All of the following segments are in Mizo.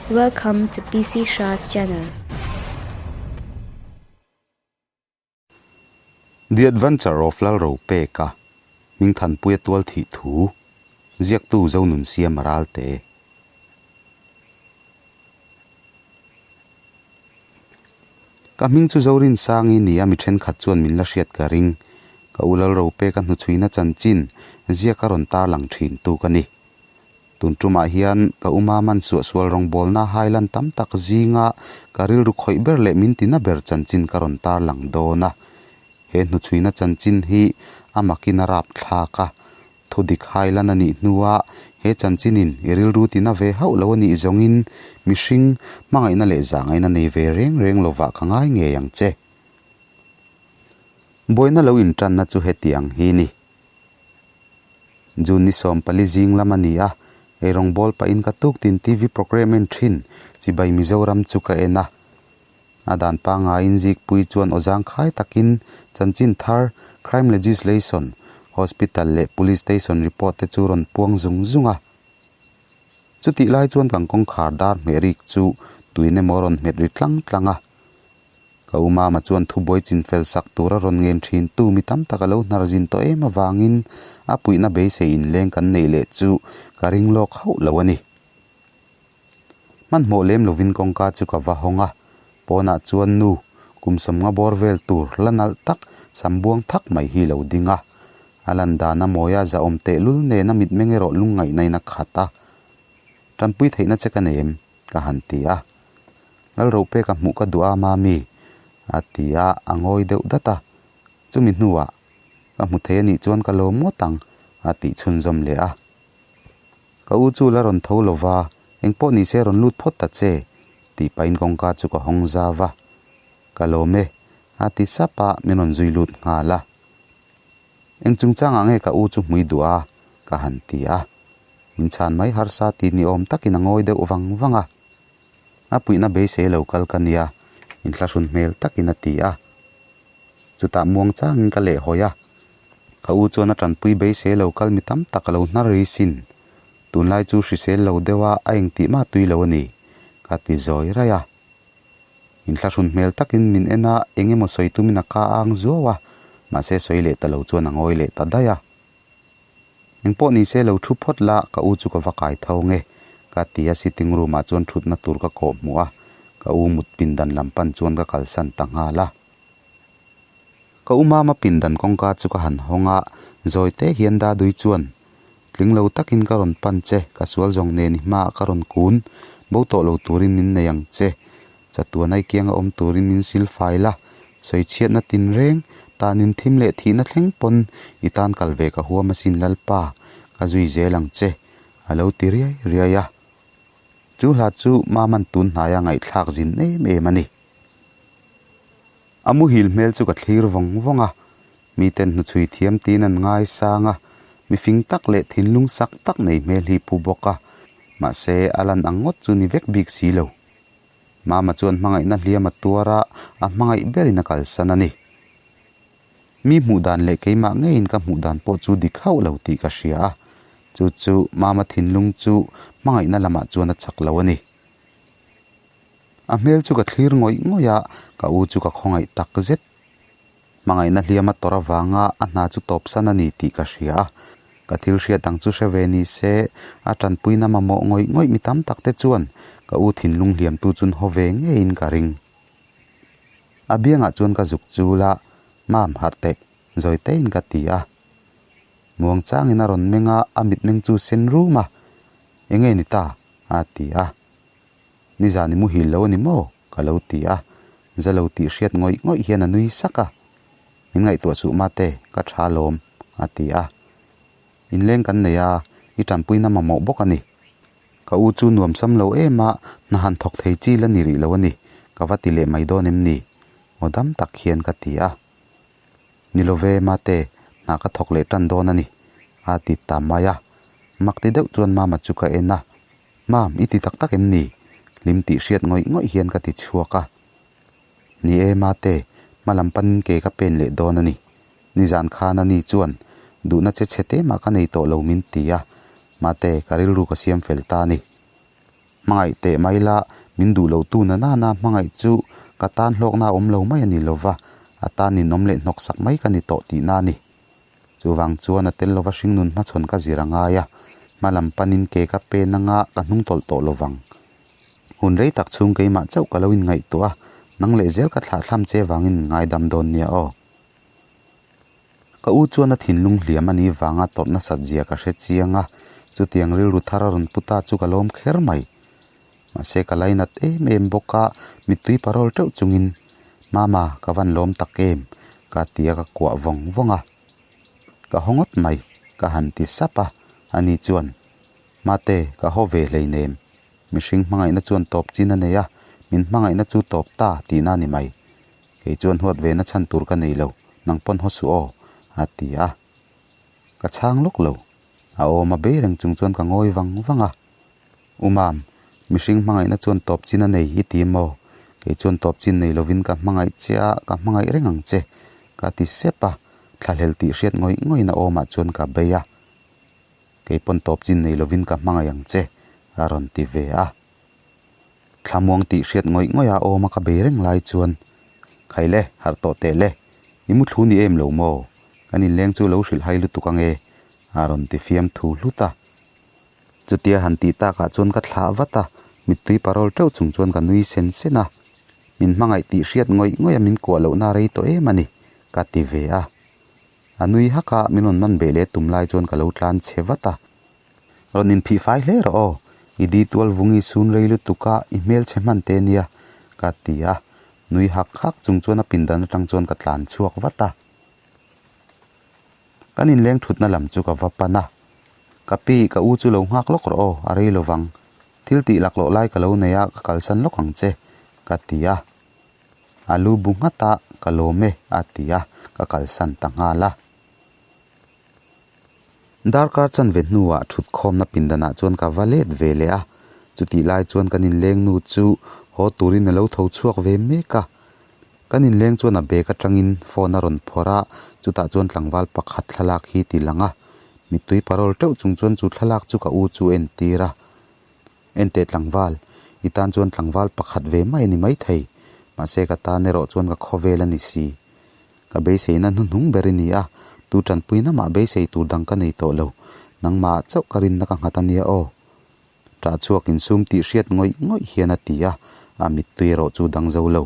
Welcome to PC Shah's channel. The Adventure of Lalropeka, Hmingthanpuia tual thih thu, ziaktu Zonunsiama Ralte. Ka hming chu Zorinsangi nia mi thenkhat chuan min la hriat ka ring. Ka u Lalropeka hnuchhuina chanchin ziak a rawn tarlang thin tu ka ni. Tun tumah hian ka u Maman suahsual rawngbawlna hailan tam tak zinga ka rilru khawih ber leh min tina ber chanchin ka rawn tarlang dawn a. He hnuchhuina chanchin hi a makin a rap thlak a, thudik hailan a nih hnua he chanchinin i rilru tina ve hauh lo a nih zawngin mihring hmangaihna leh zahngaihna nei ve reng reng lovah ka ngai ngei ang che. Buaina lo intanna chu hetiang hi ni. June ni 14 zing lam a ni a, eirawng bawl pahin ka tuktin TV programme en thin Chibai Mizoram chu ka en a. A dan pangaiin zikpui chuan aw zangkhai takin chanchin thar, crime legislation, hospital leh police station report te chu rawn puang zung zung a. Chutih lai chuan kan kawngkhar dar hmeh rik chu tuin emaw rawn hmet ri tlang tlang a. Ka u mama chuan thubuai chinfel sak tura rawn ngen thin tu mi tam tak a lo hnar zin tawh em avangin a puihna beisei inleng kan neih leh chu ka ring lawk hauh lo a ni. Hmanhmawh lem lovin kawngka chu ka va hawng a, pawnah chuan nu kum sawmnga bawr vel tur la nalh tak sam buang thak mai hi lo ding a. A lan dan a mawi a zahawm tehlul nen a mitmeng erawh lungngaihna in a khat a. Tanpui theihna che ka nei em? ka han ti a. Lalropeka hmuh ka duh a Mami? a ti a, a ngawi deuh dat a. Chumi hnuah ka hmu thei a nih chuan ka lawm ngawt ang a tih chhunzawm leh a. Ka u chu la rawn tho lo va, engpawh ni se rawn lut phawt ta che, tih pahin kawngka chu ka hawng zau a. Ka lawm e, a ti sap a, min rawn zui lut nghal a. Eng chungchangah nge ka u chu hmui duh a? ka han ti a. Min chhan mai harsa ti ni awm takin a ngawi deuh vang vang a. A puihna beisei lo kal ka nia, inthlahrun hmel takin a ti a. Chutah muang changin ka lehhawi a. Ka u chuan a tanpui beisei lo kal mi tam tak a lo hnar ri sin. Tunlai chu hrisel lo deuh a, a engtih mah tui lo a ni, ka ti zawi raih a. Inthlahrun hmel takin min en a, eng emaw sawi tumin a ka ang zuau a, mahse sawi leh ta lo chuan a ngawi leh ta daih a. Engpawh ni se lo thu phawt la, ka u chu ka va kai tho nge, ka ti a, sitting room ah chuan thutna tur ka kawh hmuh a, ka u mut pindan lam pan chuan ka kalsan ta nghal a. Ka u mama pindan kawngka chu ka han hawng a, zawi te hian Dadui chuan, Tling lo takin ka rawn pan che, ka sual zawng nen i hmaah ka rawn kun, bo tawh lo turin min nei ang che. Chatuan ai kianga awm turin min sil fai la, sawichhiatna tinreng, tanin thim leh thihna thleng pawn i tan kal ve ka huam asin Lalpa, ka zui zel ang che, a lo ti riai riai a. Chu hla chu Maman tun hnaia ngaihthlak zin em em a ni. A muhil hmel chu ka thlir vawng vawng a, miten hnuchhui thiam tiin an ngaisang a, mifing tak leh thinlung sak tak nei hmel hi pu bawk a, mahse a lan ang ngawt chu ni vek bik si lo. Mama chuan hmangaihna hliam a tuar a, a hmangaih berin a kalsan a ni. Mi hmuh dan leh keimah ngeiin ka hmuh dan pawh chu dik hauh lo tih ka hria a, chu chu Mama thinlung chu hmangaihna lamah chuan a chak lo a ni. A hmel chu ka thlir ngawih ngawih a, ka u chu ka khawngaih tak zet. Hmangaihna hliam a tawrh avanga a hna chu tawpsan a ni tih ka hria a, ka thil hriat ang chu hre ve ni se, a tanpuina mamawh ngawih ngawih mi tam tak te chuan ka u thinlung hliamtu chun haw ve ngeiin ka ring. A biangah chuan ka zuk chul a, Mam, harh teh, zawi tein ka ti a. Muang changin a rawn meng a, a mitmeng chu sen rum a, Enge ni ta? a ti a. Nizan i muhil lo a ni maw? ka lo ti a, za lo tih hriat ngawih ngawih hian a nui sak a. Min ngaihtuah suh mate, ka tha lawm, a ti a. Inleng kan nei a, i tanpuina mamawh bawk a ni. Ka u chu nuam sam lo em a, hna han thawk thei chi la ni rih lo a ni, ka va ti leh mai dawn em ni? Aw dam tak hian ka ti a. Ni lo ve mate, hna ka thawk leh tan dawn a ni, a ti ta mai a. Mak ti deuh chuan mama chu ka en a. Mam, i ti tak tak em ni? Hlim tih hriat ngawih ngawih hian ka ti chhuak a. Ni e mate, hma lam panin ke ka pen leh dawn a ni. Nizan khan a ni chuan duhna che chhe te mah ka nei tawh lo min ti a, mate ka rilru ka siam fel ta a ni. Hmangaih teh mai la, min duh lo tu na nana hmangaih chu ka tan hlawkna a awm lo mai a ni lo va, a tan ninawm leh hnawksak mai ka ni tawh tihna a ni. Chuvang chuan a tel lova hringnun hmachhawn ka zir a ngai a, hma lam panin ke ka pen anga ka hnung tawlh tawh lo vang. Hun rei tak chhung keimah chauh ka lo inngaihtuah a, nang leh zel ka thlahthlam che vangin min ngaidam dawn nia aw. Ka u chuan a thinlung hliam a nih vanga tawrh nasat zia ka hre chiang a, chutiang rilru thar a rawn pu ta chu ka lawm kher mai. Mahse ka lainat em em bawk a, mittui parawl teuh chungin, Mama, ka van lawm tak em? ka ti a ka kuah vawng vawng a. Ka haw ngawt mai, ka han ti sap a, ani chuan, Mate, ka haw ve hleinem. Mihring hmangaihna chuan tawp chin a nei a, min hmangaihna chu tawp ta tihna a ni mai. Kei chuan huat ve na chhan tur ka nei lo, nang pawn haw suh aw, a ti a. Ka chhang lawk lo. A awm a bei reng chung chuan ka ngawi vang vang a. U Mam, mihring hmangaihna chuan tawp chin a nei i ti maw? Kei chuan tawp chin nei lovin ka hmangaih che a, ka hmangaih reng ang che, ka ti sep a. Thlahlel tih hriat ngawih ngawih na awmah chuan ka bei a. Kei pawn tawp chin nei lovin ka hmangaih ang che, a rawn ti ve a. Thlamuang tih hriat ngawih ngawih a awm a ka bei reng lai chuan, Khai le, harh tawh teh le, i mu thlu ni em lo maw? Kan inleng chu lo hrilh hai lutuk ange, a rawn ti fiam thu hlut a. Chutia han tih takah chuan ka thlah vat a, mittui parawl teuh chung chuan ka nui sen sen a. Min hmangaih tih hriat ngawih ngawih a min kuah lohna a rei tawh em a ni, ka ti ve a. A nui hak a, min rawn man beh leh tum lai chuan ka lo tlan chhe vat a. Rawn inphih fai hle rawh aw, i di tual vung i sun rei lutuk a, i hmel chhe hman te nia, ka ti a. Nui hak hak chung chuan a pindan atang chuan ka tlan chhuak vat a. Kan inleng thutna lam chu ka va pan a. Ka pi, ka u chu lo nghak lawk rawh aw, a rei lovang. Thil tih laklawh lai ka lo nei a, ka kalsan lawk ang che, ka ti a. A lu bu nghat a, Ka lawm e, a ti a, ka kalsan ta nghal a. Darkar chanve hnuah thutkhawmna pindanah chuan ka va let ve leh a, chutih lai chuan kan inleng nu chu haw turin a lo tho chhuak ve mek a. Kan inleng chuan a bag atangin phone a rawn phawrh a, chutah chuan tlangval pakhat thlalak hi ti lang a. Mittui parawl teuh chung chuan chu thlalak chu ka u chu a entir a. Enteh tlangval, i tan chuan tlangval pakhat ve mai a ni maithei, mahse ka tan erawh chuan ka khawvel a ni si. Ka beiseina hnuhnung ber i ni a, tu tanpuina mah beisei tur dang ka nei tawh lo, nangmah chauh ka rinna ka nghat a nia aw. Ṭah chhuak insum tih hriat ngawih ngawih hian a ti a, a mittui erawh chu dang zo lo.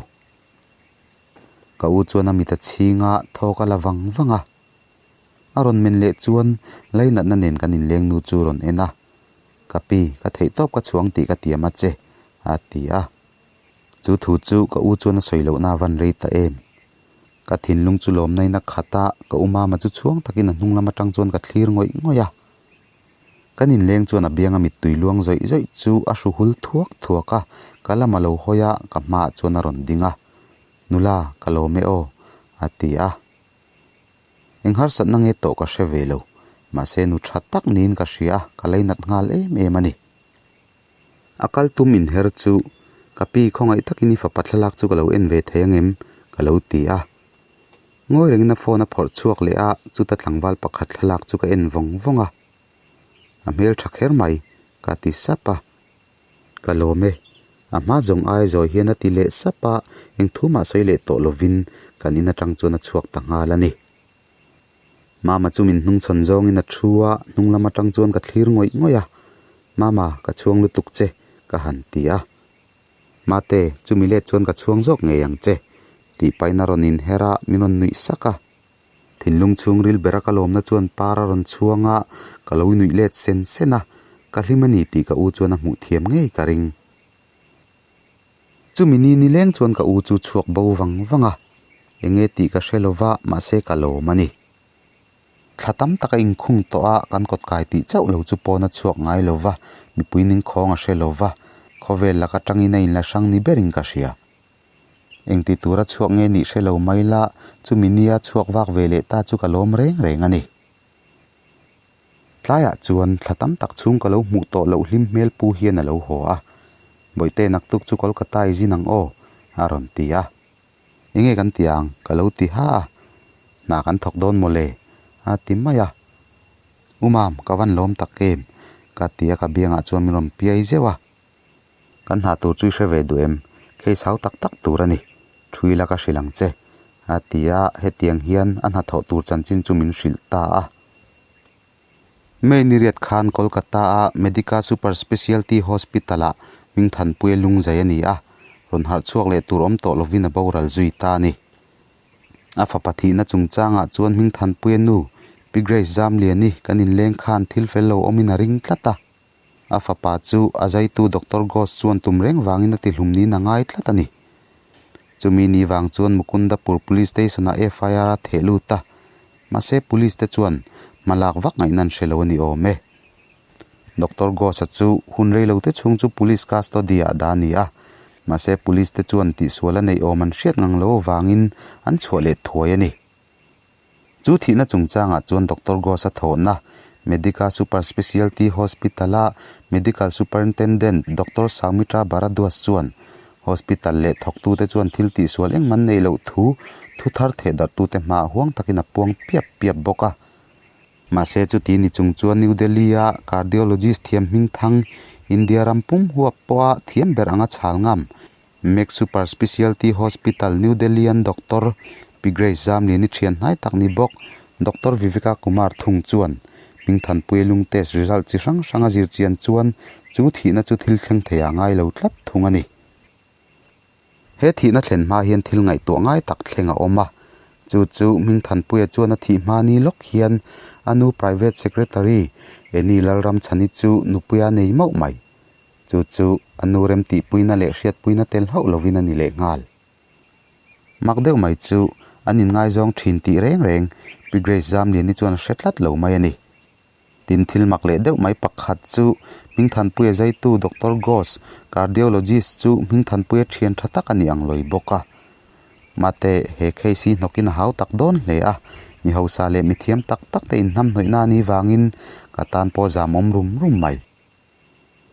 Ka u chuan a mit a chhing a, thawk a la vang vang a. A rawn men leh chuan lainatna nen kan inleng nu chu rawn en a, Ka pi, ka theih tawp ka chhuang tih ka tiam a che, a ti a. Chu thu chu ka u chuan a sawi lohna a van rei ta em. Ka thinlung chu lawmnain a khat a, ka u mama chu chhuang takin a hnung lam atang chuan ka thlir ngawih ngawih a. Kan inleng chuan a bianga mittui luang zawih zawih chu a hru hul thuak thuak a, ka lam a lo hawi a, ka hmaah chuan a rawn ding a. Nula, ka lawm e aw, a ti a. Eng harsatna nge tawh ka hre ve lo, mahse nu tha tak niin ka hria a, ka leinat nghal em em a ni. A kal tum inher chu, Ka pi, khawngaih takin i fapa thlalak chu ka lo en ve thei angem? ka lo ti a. Ngawi rengin a phone a phawrh chhuak leh a, chuta tlangval pakhat thlalak chu ka en vawng vawng a. A hmel tha kher mai, ka ti sap a. Ka lawm e. A hma zawng ai zawi hian a ti leh sap a, eng thu mah sawi leh tawh lovin kan in atang chuan a chhuak ta nghal a ni. Mama chu min hnungchhawn zawngin a thu a, hnung lam atang chuan ka thlir ngawih ngawih a. Mama, ka chhuang lutuk che, ka han ti a. Mate, chumi let chuan ka chhuang zawk ngei ang che, tih pahin a rawn inher a, min rawn nuih sak a. Thinlung chhungril bera ka lawmna chuan par a rawn chhuang a, ka lo nuih let sen sen a, ka hlim a ni tih ka u chuan a hmuh thiam ngei ka ring. Chumi ni nileng chuan ka u chu chhuak bo vang vang a, enge tih ka hre lova mahse ka lawm a ni. Thla tam tak a inkhung tawh a, kan kawt kai tih chauh lo chu pawn a chhuak ngai lova, mipui ningkhawng a hre lova, khawvel laka tangin a inla hrang ni berin ka hria. Engti tura chhuak nge nih hre lo mai la, chumi nia chhuak vak ve leh ta chu ka lawm reng reng a ni. Tlaiah chuan thla tam tak chhung ka lo hmuh tawh loh hlim hmel pu hian a lo haw a, Bawihte naktuk chu Kolkata i zin ang aw, a rawn ti a. Enge kan ti ang? ka lo ti ha a. Hna kan thawk dawn maw le? a ti mai a. U Mam, ka van lawm tak em? ka ti a, ka biangah chuan min rawn piai zeuh a. Kan hna tur chu i hre ve duh em? Case hau tak tak tur a ni. Thui la ka hrilh ang che. A ti a, hetiang hian a hnathawh tur chanchin chu min hrilh ta a. May ni riat khan Kolkata-a Medica Super Specialty Hospital-ah Hmingthanpuia lungzai a ni a, rawn harh chhuak leh tur awm tawh lovin a boral zui ta a ni. A fapa thihna chungchangah chuan Hmingthanpuia nu, Pi Grace Zamliani kan inleng khan thil fel lo awmin a ring tlat a. A fapa chu a zaitu Doctor Ghosh chuan tum reng vangin a tihlum niin a ngai tlat a ni. Chumi ni vang chuan Mukundapur Police Station-ah FIR a theh lut a, mahse Police te chuan hma lak vak ngaihna an hre lo a ni awm e. Doctor Ghosh-a chu hun rei lo te chhung chu Police custody-ah dah a ni a, mahse Police te chuan tihsual a neih awm an hriat ngang lo avangin an chhuah leh thuai a ni. Chu thihna chungchangah chuan Doctor Ghosh-a thawhna Medica Super Specialty Hospital-a Medical Superintendent Doctor Saumitra Bharadwaj chuan Hospital leh thawktute chuan thil tihsual engmah an neih loh thu thu thar thehdarhtute hmaah huang takin a puang piap piap bawk a. Mahse chuti ni chung chuan New Delhi-a Cardiologist thiam hmingthang India ram pum huap pawha thiam ber anga chhal ngam Max Super Specialty Hospital, New Delhi-an Doctor Pi Grace Zamliani thian hnai tak ni bawk Doctor Viveka Kumar thung chuan Hmingthanpuia lung test result chi hrang hrang a zir chian chuan chu thihna chu thil thleng thei a ngai lo tlat thung a ni. He thihna thlen hma hian thil ngaihtuah ngai tak thleng a awm a, chu chu Hmingthanpuia chuan a thih hma ni lawk hian a nu Private Secretary Eni Lalramchhani chu nupuia nei mauh mai. Chu chu a nu remtihpuina leh hriatpuina tel hauh lovin a ni leh nghal. Mak deuh mai chu an inngaizawng thin tih reng reng Pi Grace Zamliani chuan a hre tlat lo mai a ni. Tin thil mak leh deuh mai pakhat chu Hmingthanpuia zaitu Doctor Ghosh, cardiologist chu Hmingthanpuia thian tha tak a ni ang lawi bawk a. Mate, he case hi hnawkin a hau tak dawn hle a, mi hausa leh mi thiam tak tak te inhnamhnawihna a nih vangin ka tan pawh zamawm rum rum mai.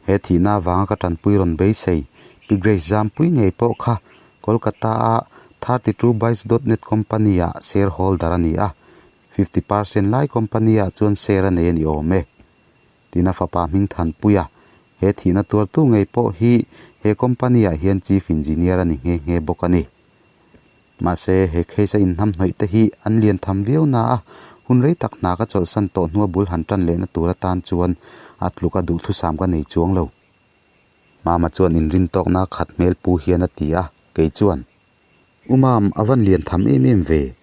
He thihna avanga ka tanpui rawn beisei, Pi Grace Zampui ngei pawh kha Kolkata-a 32 Bytes dot net company-ah shareholder a ni a, 50 percent lai company-ah chuan share a nei a ni awm e. Tina fapa hming Thanpuia, he thihna tuartu ngei pawh hi he company-ah hian chief engineer a ni nghe nghe bawk a ni. Mahse, he case a inhnamhnawih te hi an lian tham viau na a, hun rei tak hna ka chawlhsan tawh hnua bul han tan lehna tur atan chuan a tluk a duhthusam ka nei chuang lo. Mama chuan inrin tawkna khat hmel pu hian a ti a, kei chuan, U Mam, a van lian tham em em ve.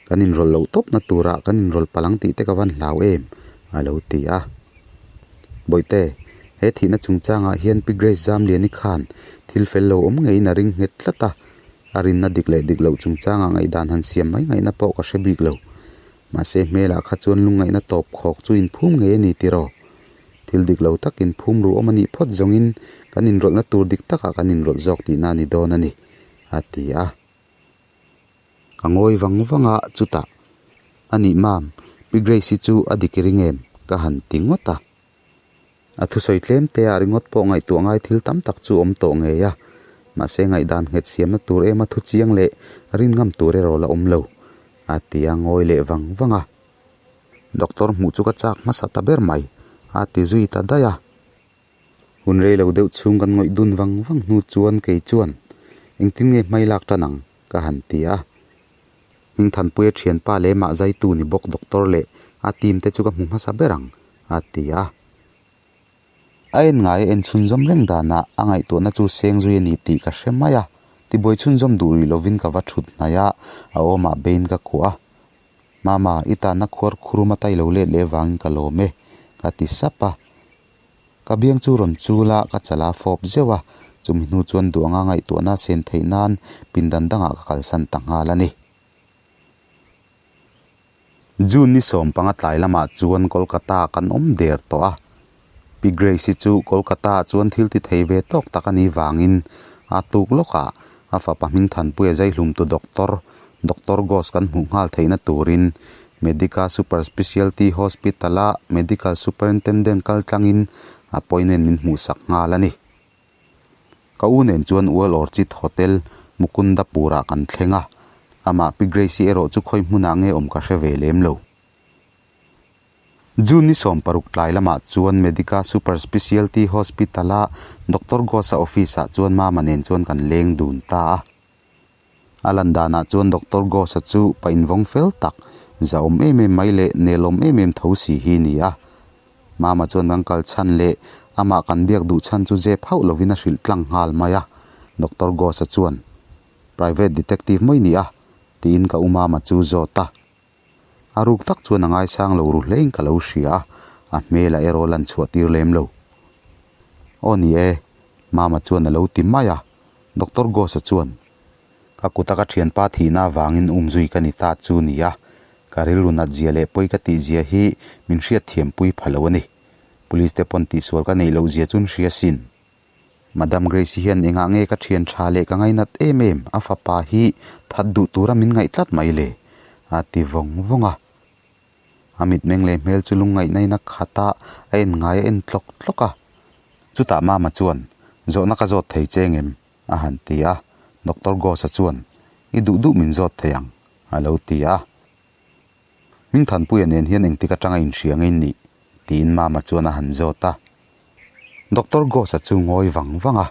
Kan inrawlh loh tawpna turah kan inrawlh palh ang tih te ka van hlau em, a lo ti a. Bawihte, he thihna chungchangah hian Pi Grace Zamliani khan thil fel lo awm ngeiin a ring nghet tlat a, A rinna dik leh dik loh chungchangah ngaihdan han siam mai ngaihna pawh ka hre bik lo. Mahse hmelah kha chuan lungngaihna tawp khawk chu inphum ngei a ni tiraw? Thil dik lo tak inphum ru awm a nih phawt zawngin kan inrawlhna tur dik takah kan inrawlh zawk tihna a ni dawn a ni, a ti a. Ka ngawi vang vang a, chutah, A nih mam, Pi Grace-i chu a dik i ring em? ka han ti ngawt a. A thusawi tlem te ah ringawt pawh ngaihtuah ngai thil tam tak chu awm tawh ngei a, mahse ngaihdan nghet siamna tur ema thu chiang leh rin ngam tur erawh la awm lo, a ti a ngawi leh vang vang a. Doctor hmuh chu ka chak hmasa ta ber mai, a ti zui ta daih a. Hun rei lo deuh chhung kan ngawih dun vang vang hnu chuan kei chuan, Engtin nge hmai lak tan ang? ka han ti a. Hmingthanpuia thianpa leh mah zaitu ni bawk doctor leh a team te chu ka hmu hmasa ber ang, a ti a. A en ngai a en chhunzawm reng danah a ngaihtuahna chu seng zui a ni tih ka hre mai a, tibuai chhunzawm duh rih lovin ka va thut hnaih a, a awmah bein ka kuah a. Mama, i tanna khuar khurum a tai lo let leh vangin ka lawm e, ka ti sap a. Ka biang chu rawn chul a, ka chala fawp zeuh a, chumi hnu chuan duh anga ngaihtuahna sen theih nan pindan dangah ka kalsan ta nghal a ni. June ni sawmpanga tlai lamah chuan Kolkata ah kan awm der tawh a, Pi Grace-i chu Kolkata ah chuan thil ti thei ve tawk tak a nih vangin a tuk lawkah a fapa Hmingthanpuia zaihlumtu doctor, Doctor Ghosh kan hmuh nghal theihna turin Medica Super Specialty Hospital-a Medical Superintendent kaltlangin appointment min hmuhsak nghal a ni. Ka u nen chuan World Orchid Hotel, Mukundapur-ah kan thleng a, amah Pi Grace-i erawh chu khawi hmunah nge awm ka hre ve lem lo. June ni 16 tlai lamah chuan Medica Super Specialty Hospital-a Doctor Ghosh-a office-ah chuan Mama nen chuan kan leng dun ta a. A lan danah chuan Doctor Ghosh-a chu pa invawng fel tak, zahawm em em mai leh nelawm em em tho si hi ni a. Mama chuan kan kal chhan leh amah kan biak duh chhan chu zep hauh lovin a hrilh tlang nghal mai a. Doctor Ghosh-a chuan, Private detective mai ni a? tiin ka u Mama chu zawt a. A ruk tak chuan a ngaisang lo ru hlein ka lo hria a, a hmelah erawh lan chhuah tir lem lo. Aw ni e, Mama chuan a lo ti mai a, Doctor Ghosh-a chuan, Ka kuta ka thianpa thihna avangin umzui ka ni ta chu ni a, ka rilru nat zia leh pawi ka tih zia hi min hriat thiampui pha lo a ni. Police te pawn tihsual ka neih loh zia chu an hria sin. Madam Grace hian engah nge ka thian tha leh ka ngainat em em a fapa hi that duh tura min ngaih tlat mai le? a ti vawng vawng a. A mitmeng leh hmel chu lungngaihna in a khat a, a en ngai a en tlawk tlawk a. Chutah Mama chuan, Zawhna ka zawt thei che ngem? a han ti a. Doctor Ghosh-a chuan, I duh duh min zawt thei ang, a lo ti a. Hmingthanpuia nen hian engtik atanga inhria ngei nih? tiin Mama chuan a han zawt a. Doctor Ghosh-a chu ngawi vang vang a.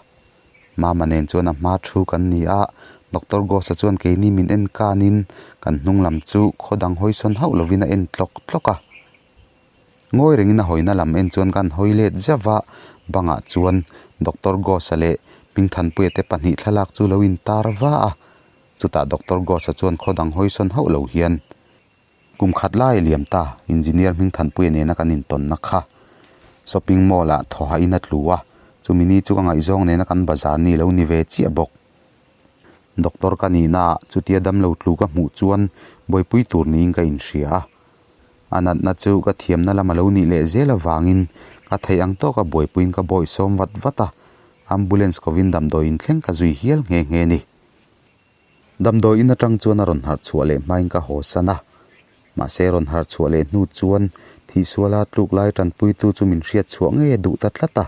Mama nen chuan a hma thu kan ni a, Doctor Ghosh-a chuan keini min en kanin kan hnung lam chu khaw dang hawi sawn hauh lovin a en tlawk tlawk a. Ngawi rengin a hawina lam en chuan kan hawi let zeuh a, bangah chuan Doctor Ghosh-a leh Hmingthanpuia te pahnih thlalak chu lo intar va a. Chutah Doctor Ghosh-a chuan khaw dang hawi sawn hauh lo hian Kum khat lai a liam ta, Engineer Hmingthanpuia nena kan intawnna kha Shopping Mall ah thaw hahin a tlu a, chumi ni chu ka ngaihzawng nena kan bazar ni lo ni ve chiah bawk. Doctor ka nihna ah chutia damlo tlu ka hmuh chuan buaipui tur niin ka inhria a, a natna chu ka thiamna lam a lo nih leh zel avangin ka theih ang tawka buaipuiin ka bawihsawm vat vat a, Ambulance kovin damdawi inthleng ka zui hial nghe nghe ni. Damdawi in atang chuan a rawn harh chhuah leh hmain ka haw san a. Mahse rawn harh chhuah leh hnu chuan thihsuala tluk lai tanpuitu chu min hriat chhuah ngei a duh ta tlat a.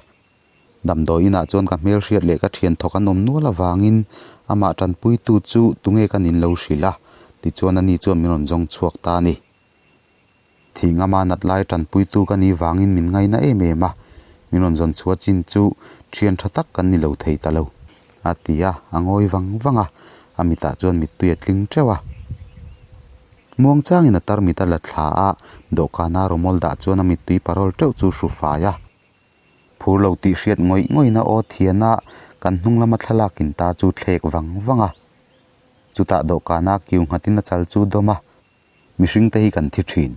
Damdawi inah chuan ka hmel hriat leh ka thian thawk an awm nual avangin amah tanpuitu chu tunge ka nin lo hrilh a, tichuan ani chuan min rawn zawng chhuak ta a ni. Thih ngama nat lai tanpuitu ka nih vangin min ngaina em em a, min rawn zawn chhuah chin chu thian tha tak kan ni lo thei ta lo, a ti a, a ngawi vang vang a, a mitah chuan mittui a tling teuh a. Muangchangin a tarmit a la thla a, dawhkana rawmawl dah chuan a mittui parawl teuh chu hru fai a. Phur lo tih hriat ngawih ngawihna aw thiana kan hnung lama thlalak intar chu thlek vang vang a. Chutah dawhkana kiu nghatin a chal chu dawm a, Mihring te hi kan thi thin.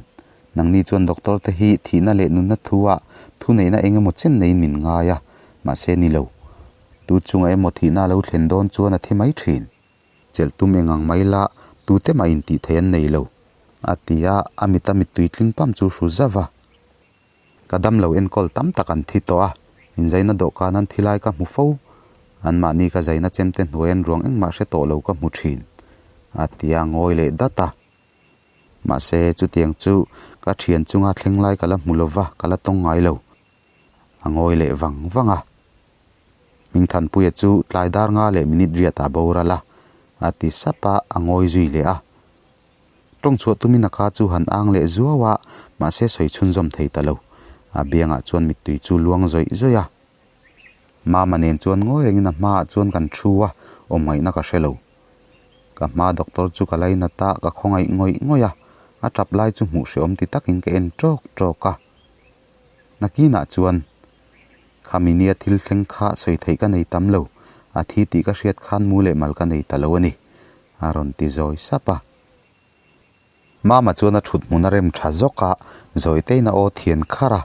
Nangni chuan doctor te hi thihna leh nunna thu ah thuneihna eng emaw chen neiin min ngai a, mahse ni lo. Tu chunga emaw thihna a lo thlen dawn chuan a thi mai thin. Chelh tum eng ang mai la, tute mah intih theih an nei lo, a ti a, a mita mittui tling pam chu hru zauh a. Ka damlo enkawl tam tak an thi tawh a, inzaina dawhkan an thi lai ka hmu fo. Anmahni ka zaina chemte hnuai an ruang engmah hre tawh lo ka hmu thin, a ti a ngawi leh dat a. Mahse, chutiang chu ka thian chunga thleng lai ka la hmu lo va, ka la tawng ngai lo. A ngawi leh vang vang a. Hmingthanpuia chu tlai dar nga leh minute riat ah boral a, a ti sap a, a ngawi zui leh a. Tawng chhuah tumin a ka chu han ang leh zuau a, mahse sawi chhunzawm thei ta lo. A biangah chuan mittui chu luang zawih zawih a. Mama nen chuan ngawi rengin a hmaah chuan kan thu a, awm ngaihna ka hre lo. Ka hma doctor chu ka lainat a, ka khawngaih ngawih ngawih a, a tap lai chu hmuh hrehawm ti takin ka en tawk tawk a. Nakinah chuan, Khami nia thil thleng kha sawi theih ka nei tam lo, a thi tih ka hriat khan mu leh mal ka nei ta lo a ni. A rawn ti zawi sap a. Mama chuan a thut hmun a rem tha zawk a, Zawitein a aw thian kharh a,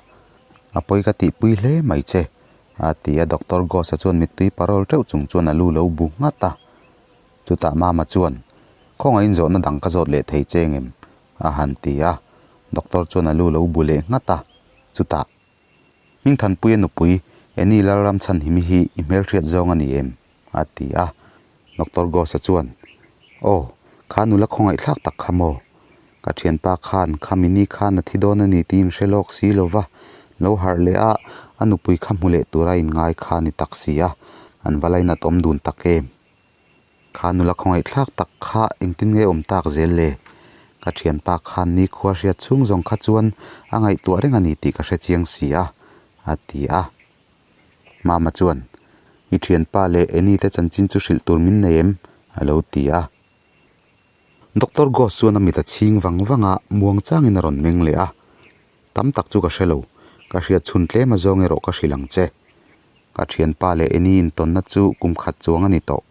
A pawi ka tihpui hle mai che, a ti a. Doctor Ghosh-a chuan mittui parawl teuh chung chuan a lu lo bu nghat a. Chutah Mama chuan, Khawngaihin zawhna dang ka zawt leh thei che ngem? a han ti a. Doctor chuan a lu lo bu leh nghat a. Chutah, Hmingthanpuia nupui, Annie Lalramchhanhimi hi i hmelhriat zawng a ni em? a ti a. Doctor Ghosh-a chuan, Aw, kha nula khawngaihthlak tak kha maw? Ka thianpa khan kha mini khan a thi dawn a ni tiin hre lawk si lo va, lo harh leh a, a nupui kha hmu leh tura inngai kha a ni tak si a, an va lainat awm dun tak em? Kha nula khawngaihthlak tak kha engtin nge awm tak zel le? Ka thianpa khan nikhua hriat chhung zawng kha chuan a ngaihtuah reng a ni tih ka hre chiang si a, a ti a. Mama chuan, I thianpa leh Annie te chanchin chu hrilh tur min nei em? a lo ti a. Doctor Ghost chuan a mit a chhing vang vang a, muang changin a rawn meng leh a. Tam tak chu ka hre lo, ka hriat chhun tlem a zawng erawh ka hrilh ang che. Ka thianpa leh Annie intawnna chu kum khat chuang a ni tawh.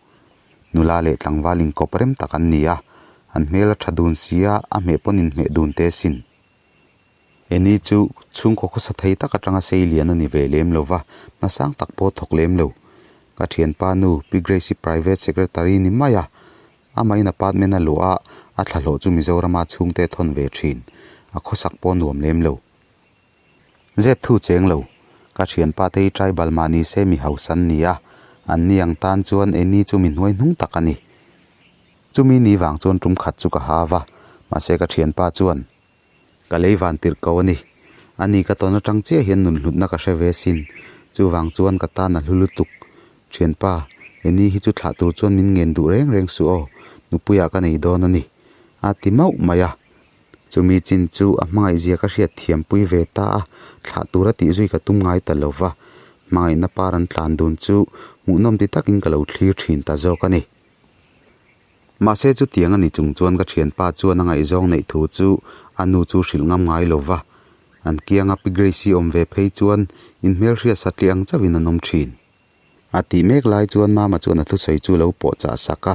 Nula leh tlangval inkawp rem tak an ni a, an hmel a tha dun si a, a hmeh pawn inhmeh dun te sin. Annie chu chhungkaw khawsa thei tak atanga sei lian a ni ve lem lo va, hna sang tak pawh thawk lem lo. Ka thianpa nu Pi Grace-i private secretary ni mai a, Amahin apartment a luah a, a thlahlawh chu Mizorama chhungte a thawn ve thin. A khawsak pawh nuam lem lo. Zep thu cheng lo. Ka thianpa te hi tribal mah ni se mi hausa an ni a, an ni ang tan chuan Annie chu mi hnuai hnung tak a ni. Chumi ni vang chuan tum khat chu ka ha va, mahse ka thianpa chuan Ka lei van tirh ko a ni. Ani ka tawn atang chiah hian nun hlutna ka hre ve sin. Chuvang chuan ka tan a hlu lutuk. Thianpa, Eni hi chu thlah tur chuan min ngen duh reng reng suh aw, nupuiah ka nei dawn a ni. A ti mauh mai a. Chumi chin chu a hmangaihzia ka hriat thiampui ve ta a, thlah tura tih zui ka tum ngai ta lo va. Hmangaihna par an tlan dun chu hmuhnawm ti takin ka lo thlir thin ta zawk a ni. Mahse chutiang a ni chung chuan ka thianpa chuan a ngaihzawng neih thu chu a nu chu hrilh ngam ngai lo va, an kianga Pi Grace-i awm ve phei chuan inhmelhriat satliah ang chauhin an awm thin. A tih mek lai chuan Mama chuan a thusawi chu lo pawh chah sak a,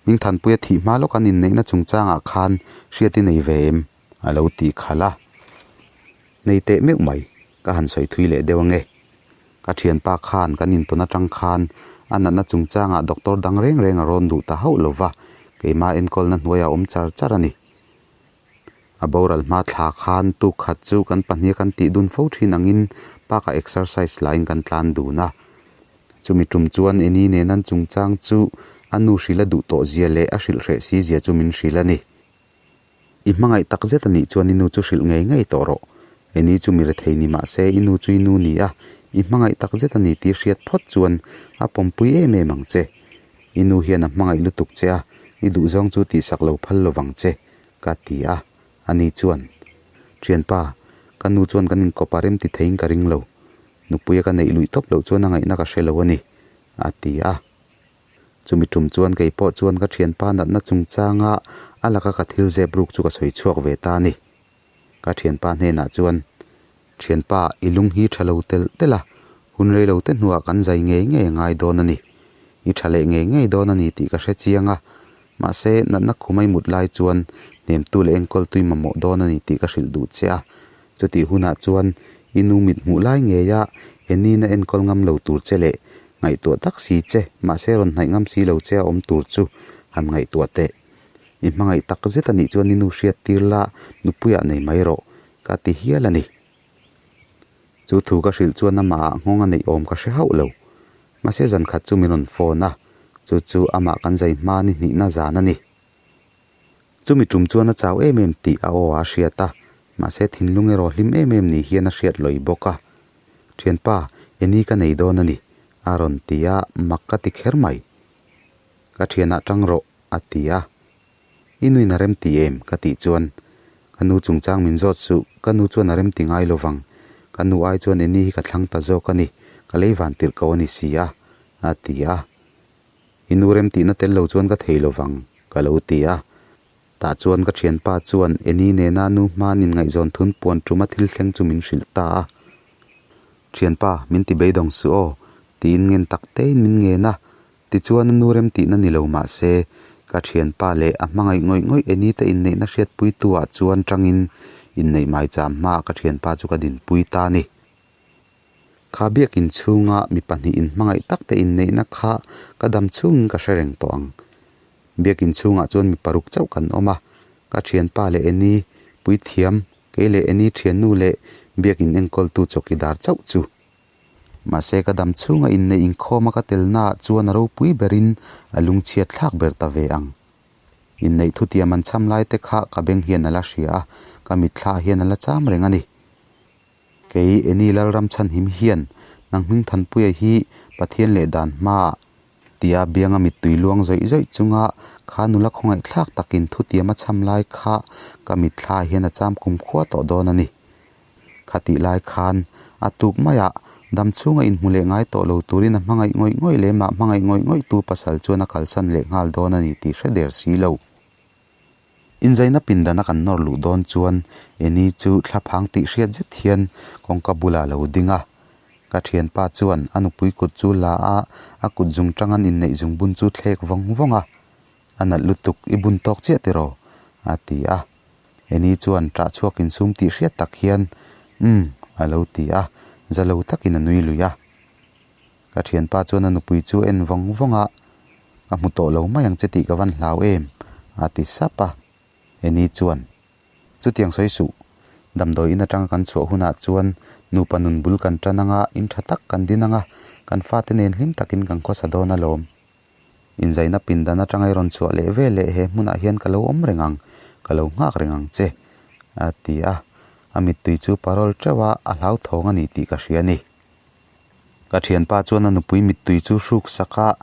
Hmingthanpuia thih hma lawk an inneihna chungchangah khan hriat i nei ve em? a lo tih khalh a. Nei teh meuh mai, ka han sawi thui leh deuh ange. Ka thianpa khan kan intawn atang khan a natna chungchangah doctor dang reng reng a rawn duh ta hauh lo va, keimah enkawlna hnuaiah a awm char char a ni. A boral hma thla khan tuk khat chu kan pahnih kan tih dun fo thin angin park ah exercise laiin kan tlan dun a. Chumi tum chuan Eni nen an chungchang chu a nu hrilh a duh tawh zia leh a hrilh hreh si zia chu min hrilh a ni. I hmangaih tak zet a nih chuan i nu chu hrilh ngei ngei tawh rawh. Eni chu mi rethei ni mah se i nu chu i nu ni a, i hmangaih tak zet a ni tih hriat phawt chuan a pawmpui em em ang che. I nu hian a hmangaih lutuk che a, i duhzawng chu tihsak lo phal lo vang che, ka ti a. Ani chuan, Thianpa, ka nu chuan kan inkawp a rem ti theiin ka ring lo. Nupuia ka neih luih tawp loh chuan a ngaihna ka hre lo a ni, a ti a. Chumi tum chuan kei pawh chuan ka thianpa natna chungchanga a laka ka thil zep ruk chu ka sawi chhuak ve ta a ni. Ka thianpa hnenah chuan, Thianpa, i lung hi tha lo telh telh a, hun rei lo te hnuah kan zai ngei ngei a ngai dawn a ni. I tha leh ngei ngei dawn a ni tih ka hre chiang a, mahse natna khum a i mut lai chuan hnemtu leh enkawltui mamawh dawn a ni tih ka hrilh duh che a. Chutih hunah chuan i nu mit hmuh lai ngeia Enina enkawl ngam lo tur che leh ngaihtuah tak si che, mahse rawn hnaih ngam si lo che a awm tur chu han ngaihtuah teh. I hmangaih tak zet a nih chuan i nu hriat tir la, nupuiah nei mai rawh, ka ti hial a ni. Chu thu ka hrilh chuan amahah nghawng a neih awm ka hre hauh lo. Mahse zan khat chu min rawn phone a, chu chu amah kan zai hma ni hnihna zan a ni. Chumi tum chuan a chau em em tih a aw a hriat a, mahse thinlung erawh hlim em em ni hian a hriat lawih bawk a. Thianpa, eni ka nei dawn a ni, a rawn ti a, mak ka ti kher mai. Ka thianah tang rawh, a ti a. I nuin a rem ti em? ka tih chuan, Ka nu chungchang min zawt suh, ka nu chuan a rem ti ngai lovang. Ka nu ai chuan eni hi ka thlang ta zawk a ni, ka lei van tirh ko a ni si a, a ti a. I nu rem tihna tel lo chuan ka thei lovang, ka lo ti a. Tah chuan ka thianpa chuan Eni nena nu hmanin ngaihzawn thun puan tuma thil thleng chu min hrilh ta a. Thianpa, min ti beidawng suh aw, tiin ngen tak tein min ngen a. Tichuan a nu rem tihna ni lo mah se, ka thianpa leh a hmangaih ngawih ngawih Eni te inneihna hriatpuitu ah chuan tangin inneih maicham hmaah ka thianpa chu ka dinpui ta a ni. Kha biakin chhunga mi pahnih inhmangaih tak te inneihna kha ka dam chhungin ka hre reng tawh ang. Biakin chhungah chuan mi paruk chauh kan awm a, ka thianpa leh Eni, puithiam, kei leh Eni thiannu leh biakin enkawltu chawkidar chauh chu. Mahse ka dam chhunga inneih inkhawma ka telnaah chuan a ropui berin a lungchhiat thlak ber ta ve ang. Inneih thutiam an cham lai te kha ka beng hian a la hria a, ka mitthla hian a la cham reng a ni. Kei Eni Lalram Chhanhim hian nang Hmingthanpuia hi Pathian leh dan hmaah. Khatia bianga mittui luang zawih zawih chunga kha nula khawngaihthlak takin thutiam a chham lai kha ka mitthla hian a cham kumkhua tawh dawn a ni. Khatih lai khan a tuk maiah dam chhunga inhmu leh ngai tawh lo turin a hmangaih ngawih ngawih leh mah hmangaih ngawih ngawih tu pasal chuan a kalsan leh nghal dawn a ni tih hre der si lo. Inzaina pindana kan nawr luh dawn chuan Eni chu thlaphang tih hriat zet hian kawngka bulah a lo ding a. Ka thianpa chuan a nupui kut chu la a, a kut zung tang an inneih zung bun chu thlek vawng vawng a. A nalh lutuk, i bun tawk chiah tiraw? a ti a. Eni chuan ṭah chhuak insum tih hriat tak hian, Umm, a lo ti a, za lo takin a nui lui a. Ka thianpa chuan a nupui chu a en vawng vawng a, Ka hmu tawh lo mai ang che tih ka van hlau em? a ti sap a. Eni chuan, Chutiang sawi suh, damdawi in atanga kan chhuah hunah chuan nupa nun bul kan tan anga, in tha tak kan din anga, kan fate nen hlim takin kan khawsa dawn alawm. Inzaina pindan atanga i rawn chhuah leh ve leh he hmunah hian ka lo awm reng ang, ka lo nghak reng ang che, a ti a. A mittui chu parawl teuh a, a hlauthawng a ni tih ka hria a ni. Ka thianpa chuan a nupui mittui chu hruk sak a,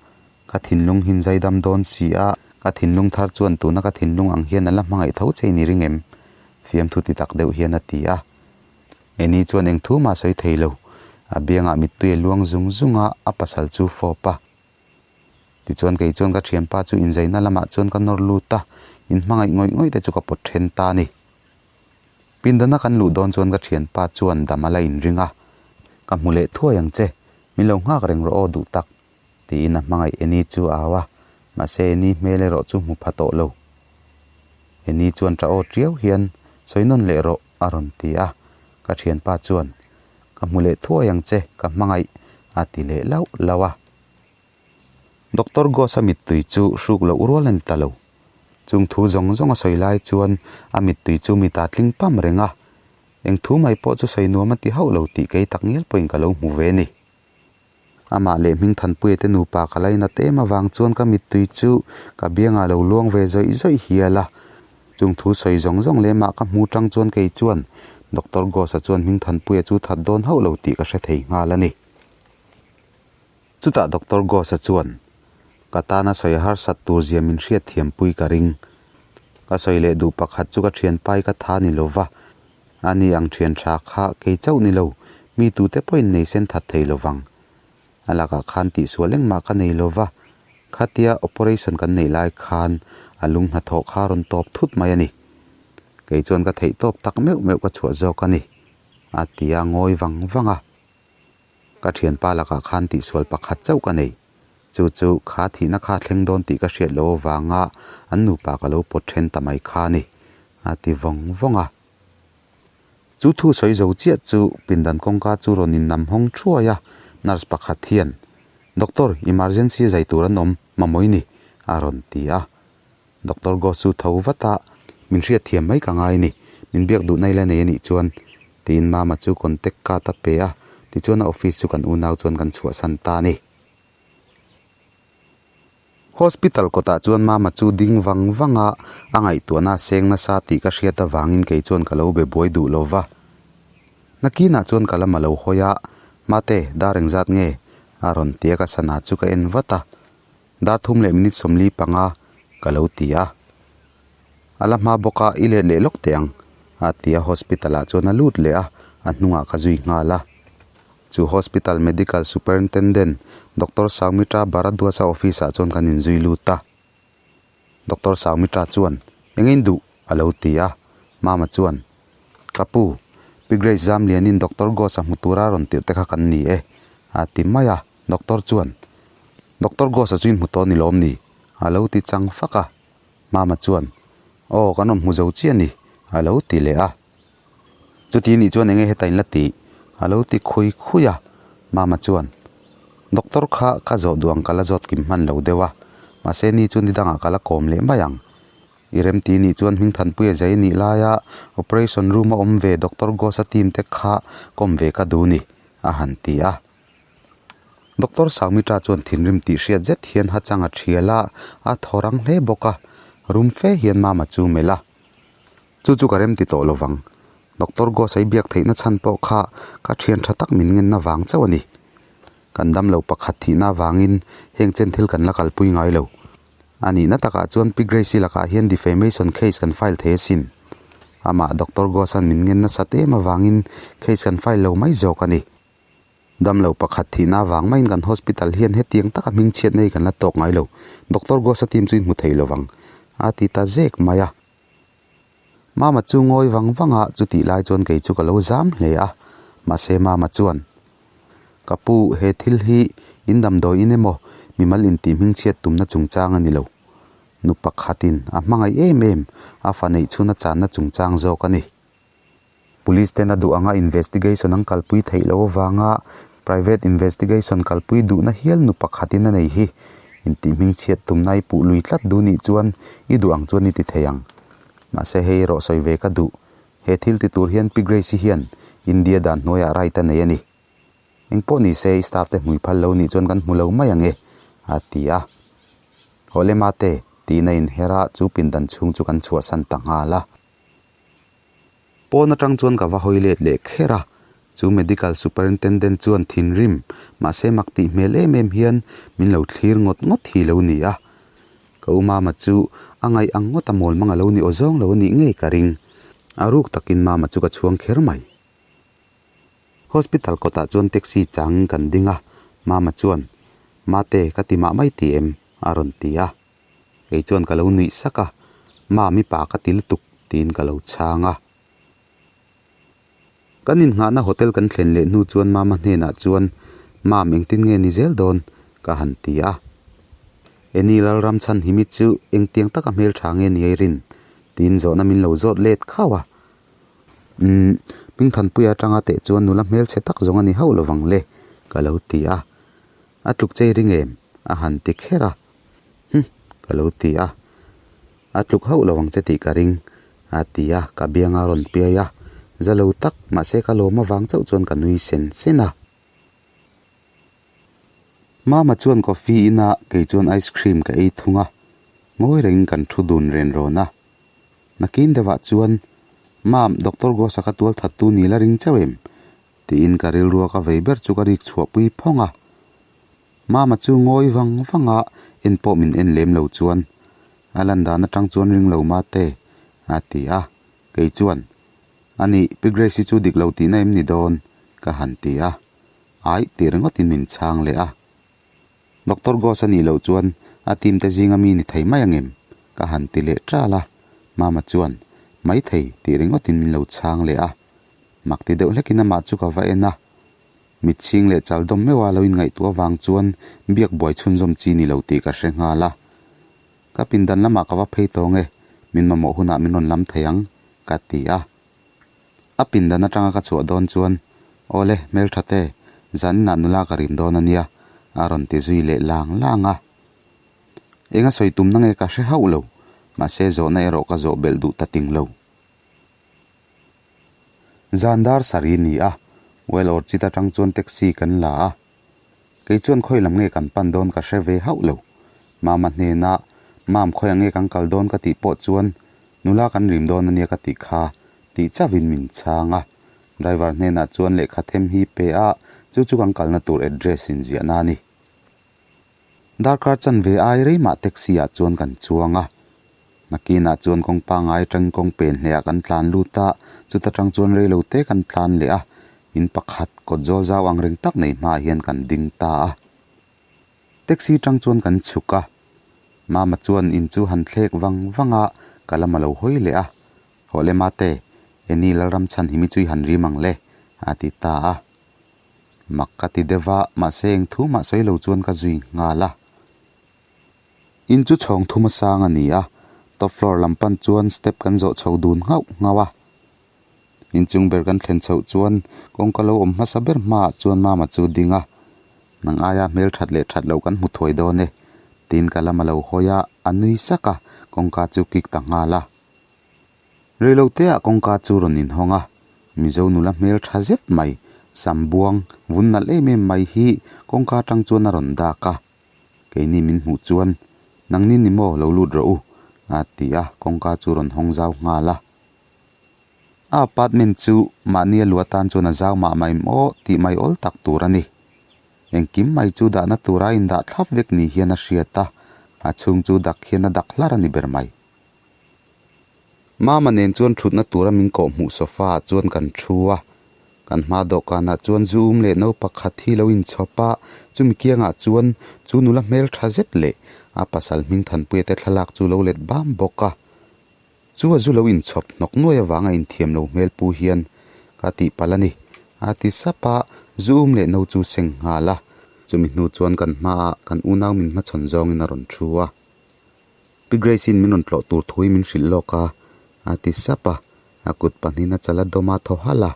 ka thinlung hin zaidam dawn si a, ka thinlung thar chuan tuna ka thinlung ang hian a la hmangaih tho che in i ring em? Fiamthu ti tak deuh hian a ti a. Eni chuan eng thu mah sawi thei lo, a biangah mittui a luang zung zung a, a pasal chu fawp a. Tichuan kei chuan ka thianpa chu inzaina lamah chuan ka nawr lut a, inhmangaih ngawih ngawih te chu ka pawt then ta a ni. Pindana kan luh dawn chuan ka thianpa chuan dam a la inring a, Ka hmu leh thuai ang che, min lo nghak reng rawh aw duh tak, tiin a hmangaih Eni chu a au a, mahse Eni hmel erawh chu hmu pha tawh lo. Eni chuan ṭah aw ṭiau hian, Sawi nawn leh rawh, a rawn ti a, ka thianpa chuan, Ka hmu leh thuai ang che, ka hmangaih, a ti leh lauh lauh a. Doctor Ghosh-a mittui chu hruk loh rual a ni ta lo. Chung thu zawng zawng a sawi lai chuan a mittui chu mita tling pam reng a, eng thu mai pawh chu sawi nuam a ti hauh lo tih kei tak ngial pawhin ka lo hmu ve ni. Amah leh Hmingthanpuia te nupa ka lainat em avang chuan ka mittui chu ka biangah lo luang ve zawih zawih hial a. Chung thu sawi zawng zawng lemah ka hmu tang chuan kei chuan Doctor Ghosh-a chuan Hmingthanpuia chu that dawn hauh lo tih ka hre thei nghal a ni. Chutah Doctor Ghosh-a chuan, Ka tana sawi harsat tur zia min hriat thiampui ka ring. Ka sawi leh duh pakhat chu ka thianpai ka tha ni lo va, ani ang thian tha kha kei chauh ni lo, mi tute pawhin nei sen that thei lo vang. A lakah khan tihsual engmah ka nei lo va, khatia operation kan neih lai khan a lung hnathawh kha rawn tawp thut mai a ni. Kei chuan ka theih tawp tak meuh meuh ka chhuah zawk a ni, a ti a ngawi vang vang a. Ka thianpa lakah khan tihsual pakhat chauh ka nei. Chu chu kha thihna kha thleng dawn tih ka hriat loh avanga an nupa ka lo pawt then ta mai kha a ni, a ti vawng vawng a. Chu thu sawi zo chiah chu pindan kawngka chu rawn innam hawng thuai a, nurse pakhat hian, Doctor, emergency zai tur an awm, mamawih ni, a rawn ti a. Doctor Ghosh chu tho vat a, Min hriat thiam mai ka ngai ni, min biak duhna ila nei a nih chuan, tiin Mama chu contact card a pe a, tichuan a office chu kan unau chuan kan chhuahsan ta a ni. Hospital kawtah chuan Mama chu ding vang vang a, a ngaihtuahna a seng nasa tih ka hriat avangin kei chuan ka lo be buai duh lo va. Nakinah chuan ka lam a lo hawi a, Mate, dar engzat nge? a rawn ti a, ka sana chu ka en vat a. Dar thum leh minute 45 ka lo ti a. A la hma bawk a, i let leh lawk teh ang, a ti a, hospital ah chuan a lut leh a, a hnungah ka zui nghal a. Chu hospital medical superintendent Doctor Saumitra Bharadwaj-a office ah chuan kan inzui lut a. Doctor Saumitra chuan, Eng in duh? a lo ti a. Mama chuan, Ka pu, Pi Grace Zamlianin Doctor Ghosh-a hmu tura rawn tirh te kha kan ni e, a ti mai a. Doctor chuan, Doctor Ghosh-a chu in hmu tawh ni lawm ni? a lo ti chang fak a. Mama chuan, Aw, kan rawn hmu zo chiah ni, a lo ti leh a. Chuti nih chuan enge heta in la tih? a lo ti khui khui a. Mama chuan, Doctor kha ka zawh duh ang ka la zawt kim hman lo deuh a, mahse ni chu ni dangah ka la kawm leh mai ang. I remti nih chuan Hmingthanpuia zai nih laia operation room a awm ve Doctor Ghosh-a team te kha kawm ve ka duh ni, a han ti a. Doctor Saumitra chuan thinrim tih hriat zet hian hachang a thial a, a thaw rang hle bawk a, rum fe hian Mama chu melh a. Chu chu ka rem ti tawh lovang. Doctor Ghosh-a i biak theihna chhan pawh kha ka thian tha tak min ngenna vang chauh a ni. Kan damlo pakhat thihna avangin heng chen thil kan la kalpui ngai lo. A nihna takah chuan Pi Grace-i lakah hian defamation case kan file thei asin. Amah Doctor Ghosh-a'n min ngen nasat em avangin case kan file lo mai zawk a ni. Damlo pakhat thihna avang maiin kan hospital hian hetiang taka hmingchhiatna hi kan la tawk ngai lo. Doctor Ghosh-a team chu i hmu thei lovang, a ti ta zek mai a. Mama chu ngawi vang vang a, chutih lai chuan kei chu ka lo zam hle a. Mahse Mama chuan, Ka pu, he thil hi in damdawi in emaw mimal intih hmingchhiat tumna chungchang a ni lo. Nu pakhatin a hmangaih em em, a fa neih chhun a channa chungchang zawk a ni. Police ten a duh anga investigation an kalpui theih loh avanga private investigation kalpui duhna hial nu pakhatin a nei hi intih hmingchhiat tumna i puh lui tlat duh nih chuan i duh ang chuan i ti thei ang. Mahse hei erawh sawi ve ka duh. He thil ti tur hian Pi Grace-i hian India dan hnuaiah right a nei a ni. Engpawh ni se i staff te hmui phal lo nih chuan kan hmu lo mai ang e, a ti a. Hawleh mate, tiin a inher a, chu pindan chhung chu kan chhuahsan ta nghal a. Pawn atang chuan ka va hawi let leh kher a, chu Medical Superintendent chuan thinrim, mahse mak tih hmel em em hian min lo thlir ngawt ngawt hi lo ni a. Ka u Mama chu a ngaih ang ngawt a mawl mang a lo ni aw zawng lo a nih ngei ka ring. A ruk takin Mama chu ka chhuang kher mai. Hospital kawtah chuan taxi chang kan ding a, Mama chuan, Mate, ka ti mah mai ti em? a rawn ti a. Kei chuan ka lo nuih sak a, Mami pa ka ti lutuk tiin ka lo chhang a. Kan innghahna hotel kan thlen leh hnu chuan Mama hnenah chuan, Mam engtin nge ni zel dawn? ka han ti a. Eni Lalram chhan hi mi chu engtiang taka hmeltha nge ni ei rin? tiin zawhna min lo zawt let khauh a. Umm, Hmingthanpuia atanga teh chuan nula hmelchhe tak zawng a ni hauh lovang le, ka lo ti a. A tluk chei ring em? a han ti kher a. Hum, ka lo ti a. A tluk hauh lo ang che tih ka ring, a ti a, ka biang a rawn piai a. Za lo tak, mahse ka lawm avang chauh chuan ka nui sen sen a. Mama chuan coffee in a, kei chuan ice cream ka ei thung a. Ngawi rengin kan thu dun ren rawn a. Nakin deuhah chuan, Mam, Doctor Gosa ka tual thattu ni la ring chauh em? Tiin ka rilrua ka vei ber chu ka rik chhuahpui phawng a. Mama chu ngawi vang vang a, en pawh min en lem lo chuan, A lan dan atang chuan ring lo mate, a ti a. Kei chuan, A nih, Pi Grace-i chu dik lo tihna em ni dawn? ka han ti a. Aih tih ringawtin min chhang leh a. Doctor Ghosh a nih loh chuan a team te zinga mi ni thei mai angem? ka han ti leh ṭal a. Mama chuan, Mai thei tih ringawtin min lo chhang leh a. Mak ti deuh hlekin amah chu ka va en a. Mitchhing leh chal dawm meuha lo inngaihtuah avang chuan biak buai chhunzawm chi ni lo tih ka hre nghal a. Ka pindan lamah ka va phei tawng e, min mamawh hunah min rawn lam thei ang, ka ti a. A pindan atanga ka chhuah dawn chuan, Awle, hmeltha te, zaninah nula ka rim dawn a nia, a rawn ti zui leh lang lang a. Eng a sawi tumna nge ka hre hauh lo, mahse zawhna erawh ka zawh belh duh ta ting lo. Zan dar sarih ni a, Well Orchid atang chuan taxi kan la a. Kei chuan khawi lam nge kan pan dawn ka hre ve hauh lo. Mama hnena Mam khawiah nge kan kal dawn ka tih pawh chuan nula kan rim dawn ania ka tih kha tih chauhin min chhang a. Driver hnenah chuan lehkha them hi pe a, chu chu kan kalna tur address inziahna a ni. Darkar chanve ai rei mah taxi ah chuan kan chuang a. Nakinah chuan kawng pangai atangin kawng pen hlehah kan tlan lut a, chuta tang chuan rei lo te kan tlan leh a, in pakhat kawt zawl zau ang reng tak nei hmaah hian kan ding ta a. Taxi tang chuan kan chhuk a, Mama chuan in chu han thlek vang vang a, ka lam a lo hawi leh a, Hawleh mate, Eni Lalramchhan hi mi chu i han rim ang le, a ti ta a. Mak ka ti deuh a, mahse eng thu mah sawi lo chuan ka zui nghal a. In chu chhawng thum a sang a ni a, top floor lam pan chuan step kan zawh chho dun nghauh nghauh a. Inchung ber kan thlen chhoh chuan kawngka lo awm hmasa ber hmaah chuan Mama chu ding a, Nang aia hmel that leh that loh kan hmu thuai dawn e, tiin ka lam a lo hawi a, a nui sak a, kawngka chu kik ta nghal a. Reiloteah kawngka chu rawn inhawng a, Mizo nula hmel tha zet mai, sam buang, vun nalh em em mai hi kawngka atang chuan a rawn dak a. Keini min hmuh chuan, Nangni ni maw lo lut rawh u, a ti a, kawngka chu rawn hawng zau nghal a. A apartment chu mahni a luah tan chuan a zau mah mah em aw tih mai awl tak tur a ni. Engkim mai chu dahna tura indah thlap vek ni hian a hriat a, a chhung chu dak hian a dak hlar a ni ber mai. Mama nen chuan thutna tura min kawh hmuh sofa ah chuan kan thu a, kan hma dawhkanah chuan zu um leh no pakhat hi lo inchhawp a, chumi kiangah chuan chu nula hmel tha zet leh a pasal hming Thanpuia te thlalak chu lo let bam bawk a. Chu a zu lo inchhawp hnawk nuai avanga inthiam lo hmel pu hian ka tih palh a ni, a ti sap a, zu um leh no chu seng nghal a, chumi hnu chuan kan hmaah kan unau min hmachhawn zawngin a rawn thu a. Pi Grace-in min rawn tlawh tur thu hi min hrilh lawk a, a ti sap a, a kut pahnihin a chal a dawm a thaw halh a.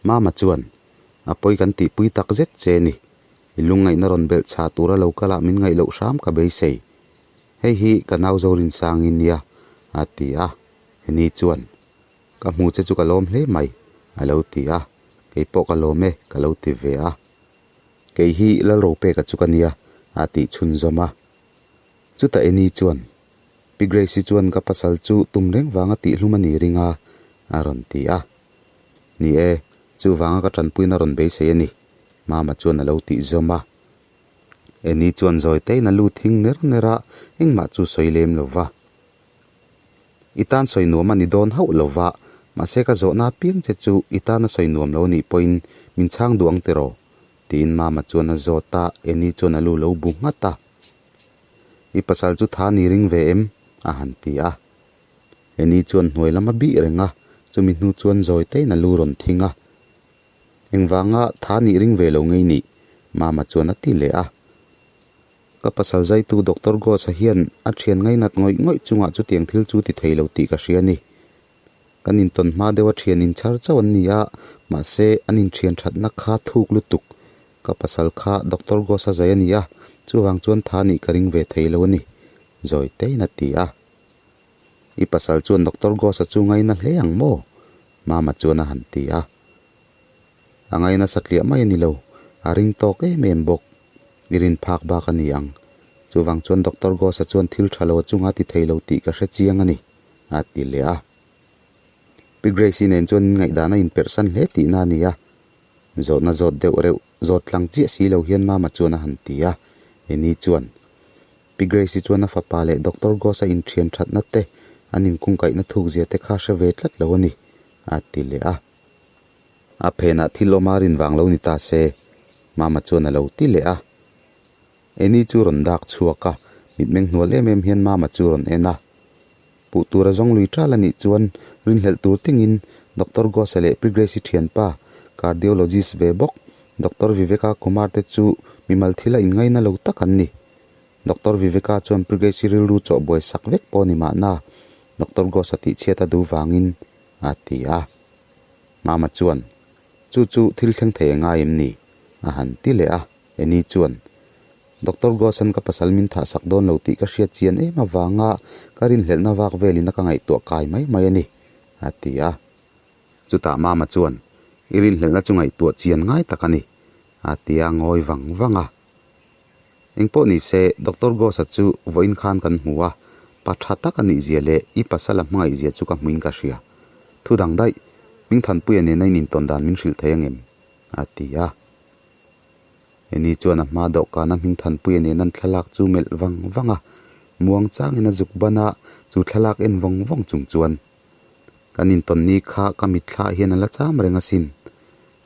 Mama chuan, A pawi kan tihpui tak zet che ni, i lungngaihna rawn belh chha tura lo kalah min ngaih loh hram ka beisei. Hei hi ka nau Zorinsang i nia, a ti a. Heni chuan, Ka hmu che chu ka lawm hle mai, a lo ti a. Kei pawh ka lawm e, ka lo ti ve a. Kei hi Lalropeka chu ka nia, a tih chhunzawm a. Chutah Eni chuan, Pi Grace-i chuan ka pasal chu tum reng vanga tihhlum a ni ring a, a rawn ti a. Ni e, chuvanga ka tanpuina rawn beisei a ni, Mama chuan a lo tih zawm a. Eni chuan zawi tein a lu thing ner ner a, engmah chu sawi lem lo va. I tan sawi nuam a ni dawn hauh lo va, mahse ka zawhna apiang che chu i tana sawi nuam lo nih pawhin min chhang duh ang tiraw? Tiin Mama chuan a zawt a, Eni chuan a lu lo bu nghat a. I pasal chu tha ni ring ve em? a han ti a. Eni chuan hnuai lam a bih reng a, chumi hnu chuan zawi tein a lu rawn thing a. Engvanga tha nih ring ve lo ngei nih? Mama chuan a ti leh a. Ka pasal zaitu Doctor Ghosh-a hian a thian ngainat ngawih ngawih chungah chutiang thil chu ti thei lo tih ka hria a ni. Kan intawn hma deuha thian inchhar chauh an ni a, mahse an inthian thatna kha thuk lutuk. Ka pasal kha Doctor Ghosh-a zai a ni a, chuvang chuan tha nih ka ring ve thei lo a ni, zawi tein a ti a. I pasal chuan Doctor Ghosh-a chu ngaina hle ang maw? Mama chuan a han ti a. A ngaina satliah mai a ni lo, a ring tawk em em bawk. I rin phak bak a ni ang. Chuvang chuan Doctor Ghosh-a chuan thil tha lo a chunga ti thei lo tih ka hre chiang a ni, a ti leh a. Pi Grace-i nen chuan in ngaihdan a inperhsan hle tihna a ni a. Zawhna zawt deuh reuh, zawt tlang chiah si lo hian Mama chuan a han ti a. Eni chuan, Pi Grace-i chuan a fapa leh Doctor Ghosh-a inthian thatna te, an inkungkaihna thukzia te kha hre ve tlat lo a ni, a ti leh a. A phenah thil awm a rin vang lo ni ta se, Mama chuan a lo ti leh a. Eni chu rawn dak chhuak a, mitmeng hnual em em hian Mama chu rawn en a. Puh tura zawng lui ṭal a nih chuan rinhlelh tur tingin Doctor Ghosh-a leh Pi Grace-i ṭhianpa, cardiologist ve bawk, Doctor Viveka Kumar te chu mimal thila inngaina lo tak an ni. Doctor Viveka chuan Pi Grace-i rilru chawhbuai sak vek pawh a ni mahna, Doctor Ghosh-a tihchhiat a duh vangin a ti a. Mama chuan, Chu chu thil thleng thei a ngai em ni? a han ti leh a. Eni chuan, Doctor Ghosh-a'n ka pasal min thah sak dawn lo tih ka hriat chian em avanga ka rinhlelhna vak velin a ka ngaihtuah kai mai mai a ni, a ti a. Chutah Mama chuan, I rinhlelhna chu ngaihtuah chian ngai tak a ni, a ti a ngawi vang vang a. Engpawh ni se, Doctor Ghosh-a chu vawiin khan kan hmu a, pa tha tak a nih zia leh i pasal a hmangaih zia chu ka hmuin ka hria. Thu dang daih, Hmingthanpuia nena in intawn dan min hrilh thei angem? a ti a. Eni chuan a hma dawhkana Hmingthanpuia nena an thlalak chu melh vang vang a, muang changin a zuk ban a, chu thlalak en vawng vawng chung chuan, Kan intawn ni kha ka mitthla hian a la cham reng asin.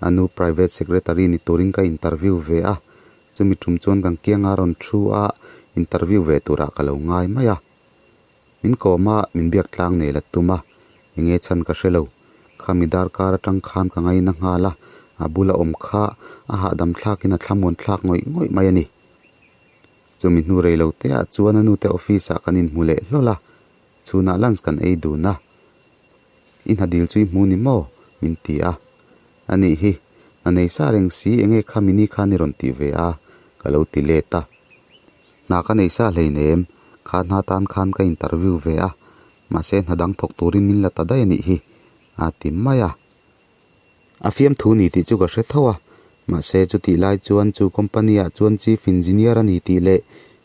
A nu private secretary ni turin ka interview ve a, chumi tum chuan kan kianga rawn thu a, interview ve turah ka lo ngai mai a. Min kawm a, min biak tlang nei la tum a, enge chhan ka hre lo. Khami darkar atang khan ka ngaina nghal a, a bula awm kha a hahdam thlakin a thlamuan thlak ngawih ngawih mai a ni. Chumi hnu rei lo te ah chuan a nute office ah kan inhmu leh hlawl a, chhunah lunch kan ei dun a. I hna dil chu i hmu ni maw? min ti a. A nih hi, hna nei sa reng si enge kha mini khan i rawn tih ve a, ka lo ti let a. Hna ka nei sa hleinem, kha hna tan khan ka interview ve a, mahse hna dang thawk turin min la ta daih a nih hi, a ti mai a. A fiamthu ni tih chu ka hre tho a, mahse chutih lai chuan chu company ah chuan chief engineer a ni tih leh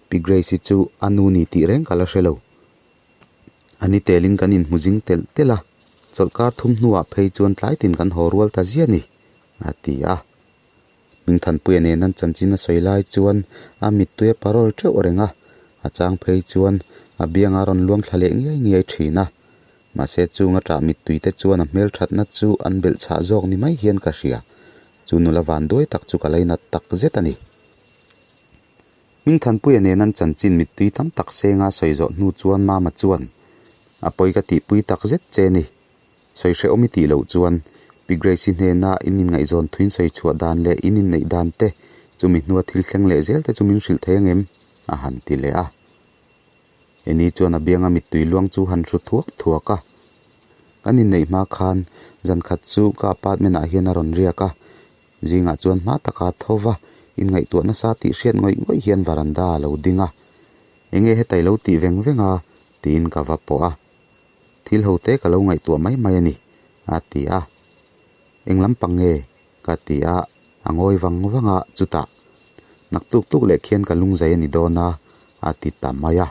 Pi Grace-i chu a nu ni tih reng ka la hre lo. A ni telin kan inhmu zing telh telh a, chawlhkar thum hnuah phei chuan tlai tin kan haw rual ta zia ni, a ti a. Hmingthanpuia nen an chanchin a sawi lai chuan a mittui a parawl teuh reng a, a chang phei chuan a biangah a rawn luang thla leh ngiai ngiai thin a. Mahse chung a tah mittui te chuan a hmelthatna chu an belh chhah zawk ni mai hian ka hria. Chu nula van duai tak chu ka lainat tak zet a ni. Hmingthanpuia nen an chanchin mittui tam tak senga sawi zawh hnu chuan Mama chuan, A pawi ka tihpui tak zet che ni. Sawi hrehawm i tih loh chuan Pi Grace-i hnena in inngaihzawn thuin sawi chhuah dan leh in inneih dan te, chumi hnua thil thleng leh zel te chu min hrilh thei angem? a han ti leh a. Eni chuan a bianga mittui luang chu han hru thuak thuak a. Kan inneih hma khan zan khat chu ka apartment ah hian a rawn riak a, zingah chuan hma taka tho va inngaihtuah nasa tih hriat ngawih ngawih hian varanda a lo ding a. Enge hetai lo tih veng veng a? tiin ka va pawh a. Thil ho te ka lo ngaihtuah mai mai a ni, a ti a. Eng lampang nge? ka ti a, a ngawi vang vang a, chutah, Naktuk tuk leh khian ka lungzai a ni dawn a, a ti ta mai a.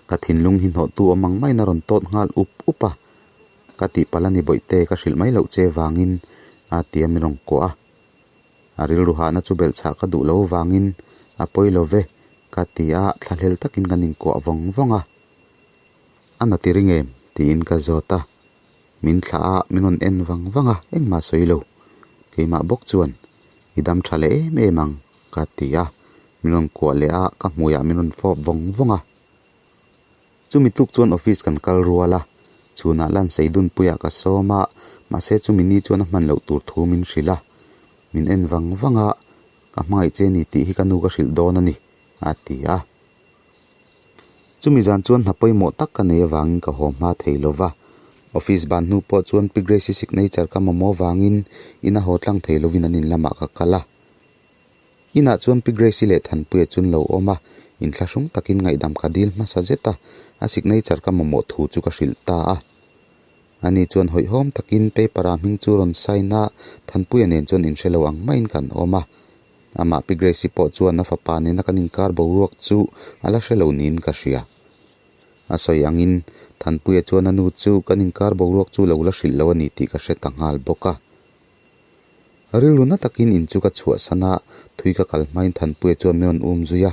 Ka thinlung hi hnawhtu awm ang maiin a rawn tawt nghal up up a. Ka tihpalh a ni bawihte ka hrilh mai loh che vangin, a ti a min rawn kuah a. A rilru hahna chu belhchhah ka duh lo vangin a pawi lo ve, ka ti a, thlahlel takin kan inkuah vawng vawng a. A na ti ring em? tiin ka zawt a. Min thlah a, min rawn en vang vang a, engmah sawi lo. Keimah bawk chuan, I dam tha leh em em ang, ka ti a. Min rawn kuah leh a, ka hmuiah min rawn fawp vawng vawng a. Chumi tuk chuan office kan kal rual a, chhunah lan sei dunpuiah ka sawm a, mahse chumi ni chuan a hman loh tur thu min hrilh a. Min en vang vang a, Ka hmangaih che ni tih hi ka nu ka hrilh dawn a ni, a ti a. Chumi zan chuan hna pawimawh tak ka nei avangin ka haw hma thei lo va. Office ban hnu pawh chuan Pi Grace-i signature ka mamawh avangin ina haw tlang thei lovin an in lamah ka kal a. Inah chuan Pi Grace-i leh Thanpuia chu an lo awm a, inthlahrung takin ngaihdam ka dil hmasa zet a, a signature ka mamawh thu chu ka hrilh ta a. Ani chuan hawihhawm takin paper-ah hming chu rawn sign a, Thanpuia nen chuan inhre lo ang maiin kan awm a. Amah Pi Grace-i pawh chuan a fapa nena kan inkar boruak chu a la hre lo niin ka hria. A sawi angin Thanpuia chuan a nu chu kan inkar boruak chu lo la hrilh lo a ni tih ka hre ta nghal bawk a. Rilru na takin in chu ka chhuahsan a, thui ka kal hmain Thanpuia chuan min rawn um zui a,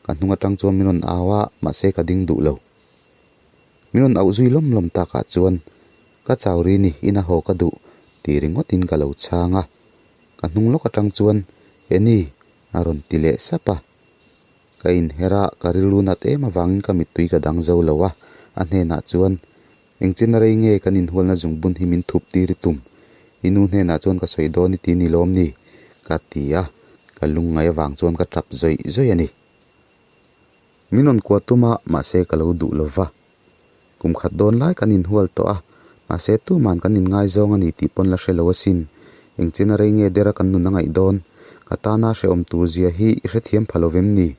ka hnung atang chuan min rawn au a, mahse ka ding duh lo. Min rawn auh zui lawm lawm takah chuan ka chau ri ni ina haw ka duh tih ringawtin ka lo chhang a. Ka hnung lawk atang chuan, Eni! a rawn ti leh sap a. Ka inher a, ka rilru nat em avangin ka mittui ka dang zo lo a. A hnenah chuan, Engchen rei nge kan inhualna zungbun hi min thup tir i tum? I nu hnenah chuan ka sawi dawn i ti ni lawm ni? ka ti a. Ka lungngai avang chuan ka tap zawih zawih a ni. Min rawn kuah tum a, mahse ka lo duh lo va. Kum khat dawn lai kan inhual tawh a, mahse tuman kan inngaizawng a ni tih pawn la hre lo asin. Engchen a rei nge dera kan nun a ngaih dawn? Ka tana hrehawm tur zia hi i hrethiam pha lo vem ni?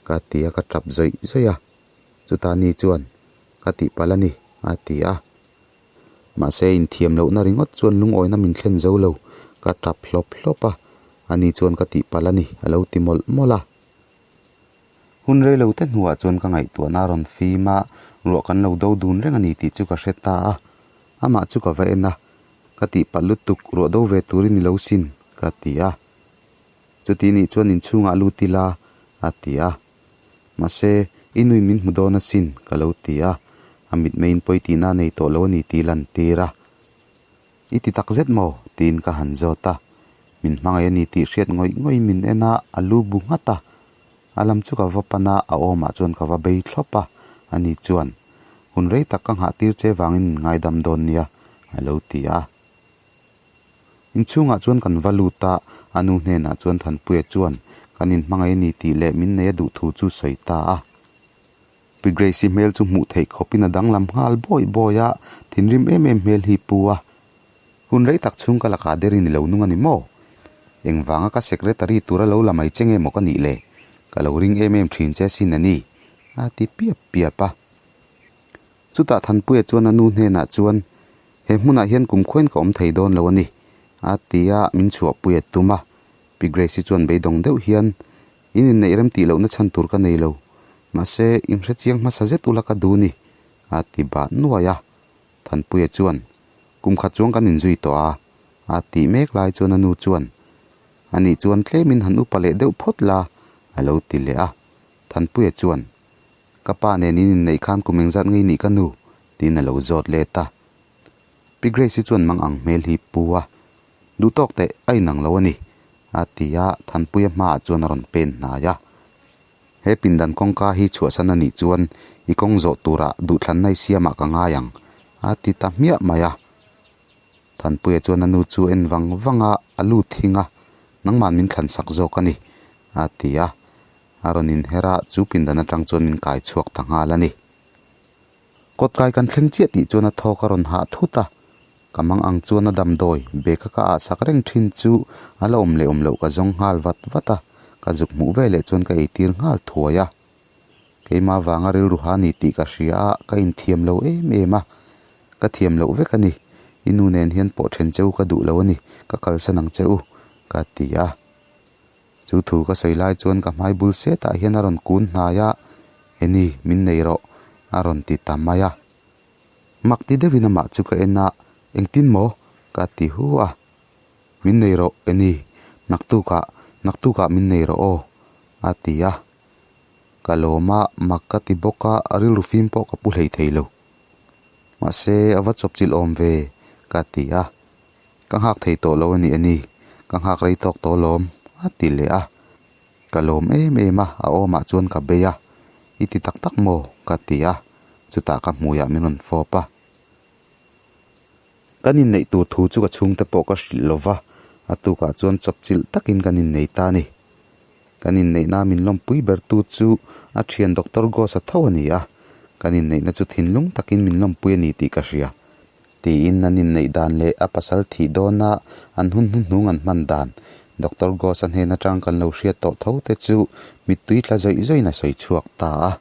Ka ti a, ka tap zawih zawih a. Chutah ni chuan, Ka tihpalh a ni, a ti a. Mahse inthiam lohna ringawt chuan lungawina min thlen zo lo, ka tap hlawp hlawp a. Ani chuan ka tihpalh a ni, a lo ti mawlh mawlh a. Hun rei lo te hnuah chuan ka ngaihtuahna a rawn fim a, ruah kan lo do dun reng a ni tih chu ka hre ta a. Amah chu ka va en a, ka tihpalh lutuk ruah do ve turin i lo sin, ka ti a. Chuti nih chuan inchhungah lut ila, a ti a. Mahse, i nuin min hmu dawn asin, ka lo ti a. A mitmeiin pawi tihna a nei tawh lo a ni tih lantir a. I ti tak zet maw? tiin ka han zawt a. Min hmangaih a ni tih hriat ngawih ngawih min en a, a lu bu nghat a. A lam chu ka va pan a, a awmah chuan ka va bei thlawp a. Ani chuan, Hun rei tak ka nghah tir che vangin min ngaidam dawn nia, a lo ti a. Inchhungah chuan kan va lut a, a nu hnenah chuan Thanpuia chuan, Kan inhmangaih a ni tih leh min nei a duh thu chu sawi ta a. Pi Grace-i hmel chu hmuh theih khawpin a danglam nghal bawi bawi a, thinrim em em hmel hi pu a. Hun rei tak chhung ka lakah der in i lo nung a ni maw? Engvanga ka secretary tura lo la mai che nge maw ka nih le? Ka lo ring em em thin che asin a ni, a ti piap piap a. Chutah Thanpuia chuan a nu hnenah chuan, He hmunah hian kumkhuain ka awm thei dawn lo a ni, a ti a, min chhuahpui a tum a. Pi Grace-i chuan beidawng deuh hian, In inneih rem tih lohna chhan tur ka nei lo. Mahse, in hre chiang hmasa zet ula ka duh ni, a ti bah nuai a. Thanpuia chuan, Kum khat chuang kan inzui tawh a, a tih mek lai chuan a nu chuan, Anih chuan tlemin han upa leh deuh phawt la, a lo ti leh a. Thanpuia chuan, Ka pa nen in inneih khan kum engzat ngei nih ka nu? tiin a lo zawt let a. Pi Grace-i chuan mang ang hmel hi pu a, Duh tawk teh, a inang lo a ni, a ti a, Thanpuia hmaah chuan a rawn pen hnai a. He pindan kawngka hi chhuahsan a nih chuan i kawng zawh turah duhthlanna i siamah ka ngai ang, a ti ta hmiah mai a. Thanpuia chuan a nu chu en vang vang a, a lut hing a, Nangmah min thlan sak zawk a ni, a ti a. A rawn inher a, chu pindan atang chuan min kai chhuak ta nghal a ni. Kawtkai kan thleng chiah tih chuan a thawk a rawn hah thut a, ka mang ang chuan a damdawi bag a ka ah sak reng thin chu a la awm leh awm loh ka zawng nghal vat vat a, ka zuk hmuh ve leh chuan ka eitir nghal thuai a. Keimah vanga rilru ha ni tih ka hria a, ka inthiam lo em em a, ka thiam loh vek a ni, i nu nen hian pawh then che u ka duh lo a ni, ka kalsan ang che u, ka ti a. Chu thu ka sawi lai chuan ka hmai bul setah hian a rawn kun hnai a, Eni, min nei rawh, a rawn ti ta mai a. Mak ti deuhin amah chu ka en a, Engtin maw? ka ti hu a. Min nei rawh, Eni, naktukah, naktukah min nei rawh aw, a ti a. Ka lawm a, mak ka ti bawk a, rilru fim pawh ka pu hlei thei lo. Mahse, a va chawpchilh awm ve, ka ti a. Ka nghak thei tawh lo a ni Eni, ka nghak rei tawk tawh lawm, a ti leh a. Ka lawm em em a, a awmah chuan ka bei a. I ti tak tak maw? ka ti a, chutah ka hmuiah min rawn fawp a. Kan inneih tur thu chu ka chhungte pawh ka hrilh lo va, a tukah chuan chawpchilh takin kan innei ta a ni. Kan inneihna min lawmpui bertu chu a thian Doctor Ghosa tho a ni a, kan inneihna chu thinlung takin min lawmpui a ni tih ka hria. Tiin an inneih dan leh a pasal thih dawna an hun hnuhnung an hman dan Doctor Ghosa hnen atang kan lo hriat tawh tho te chu mittui tla zawih zawihin a sawi chhuak ta a.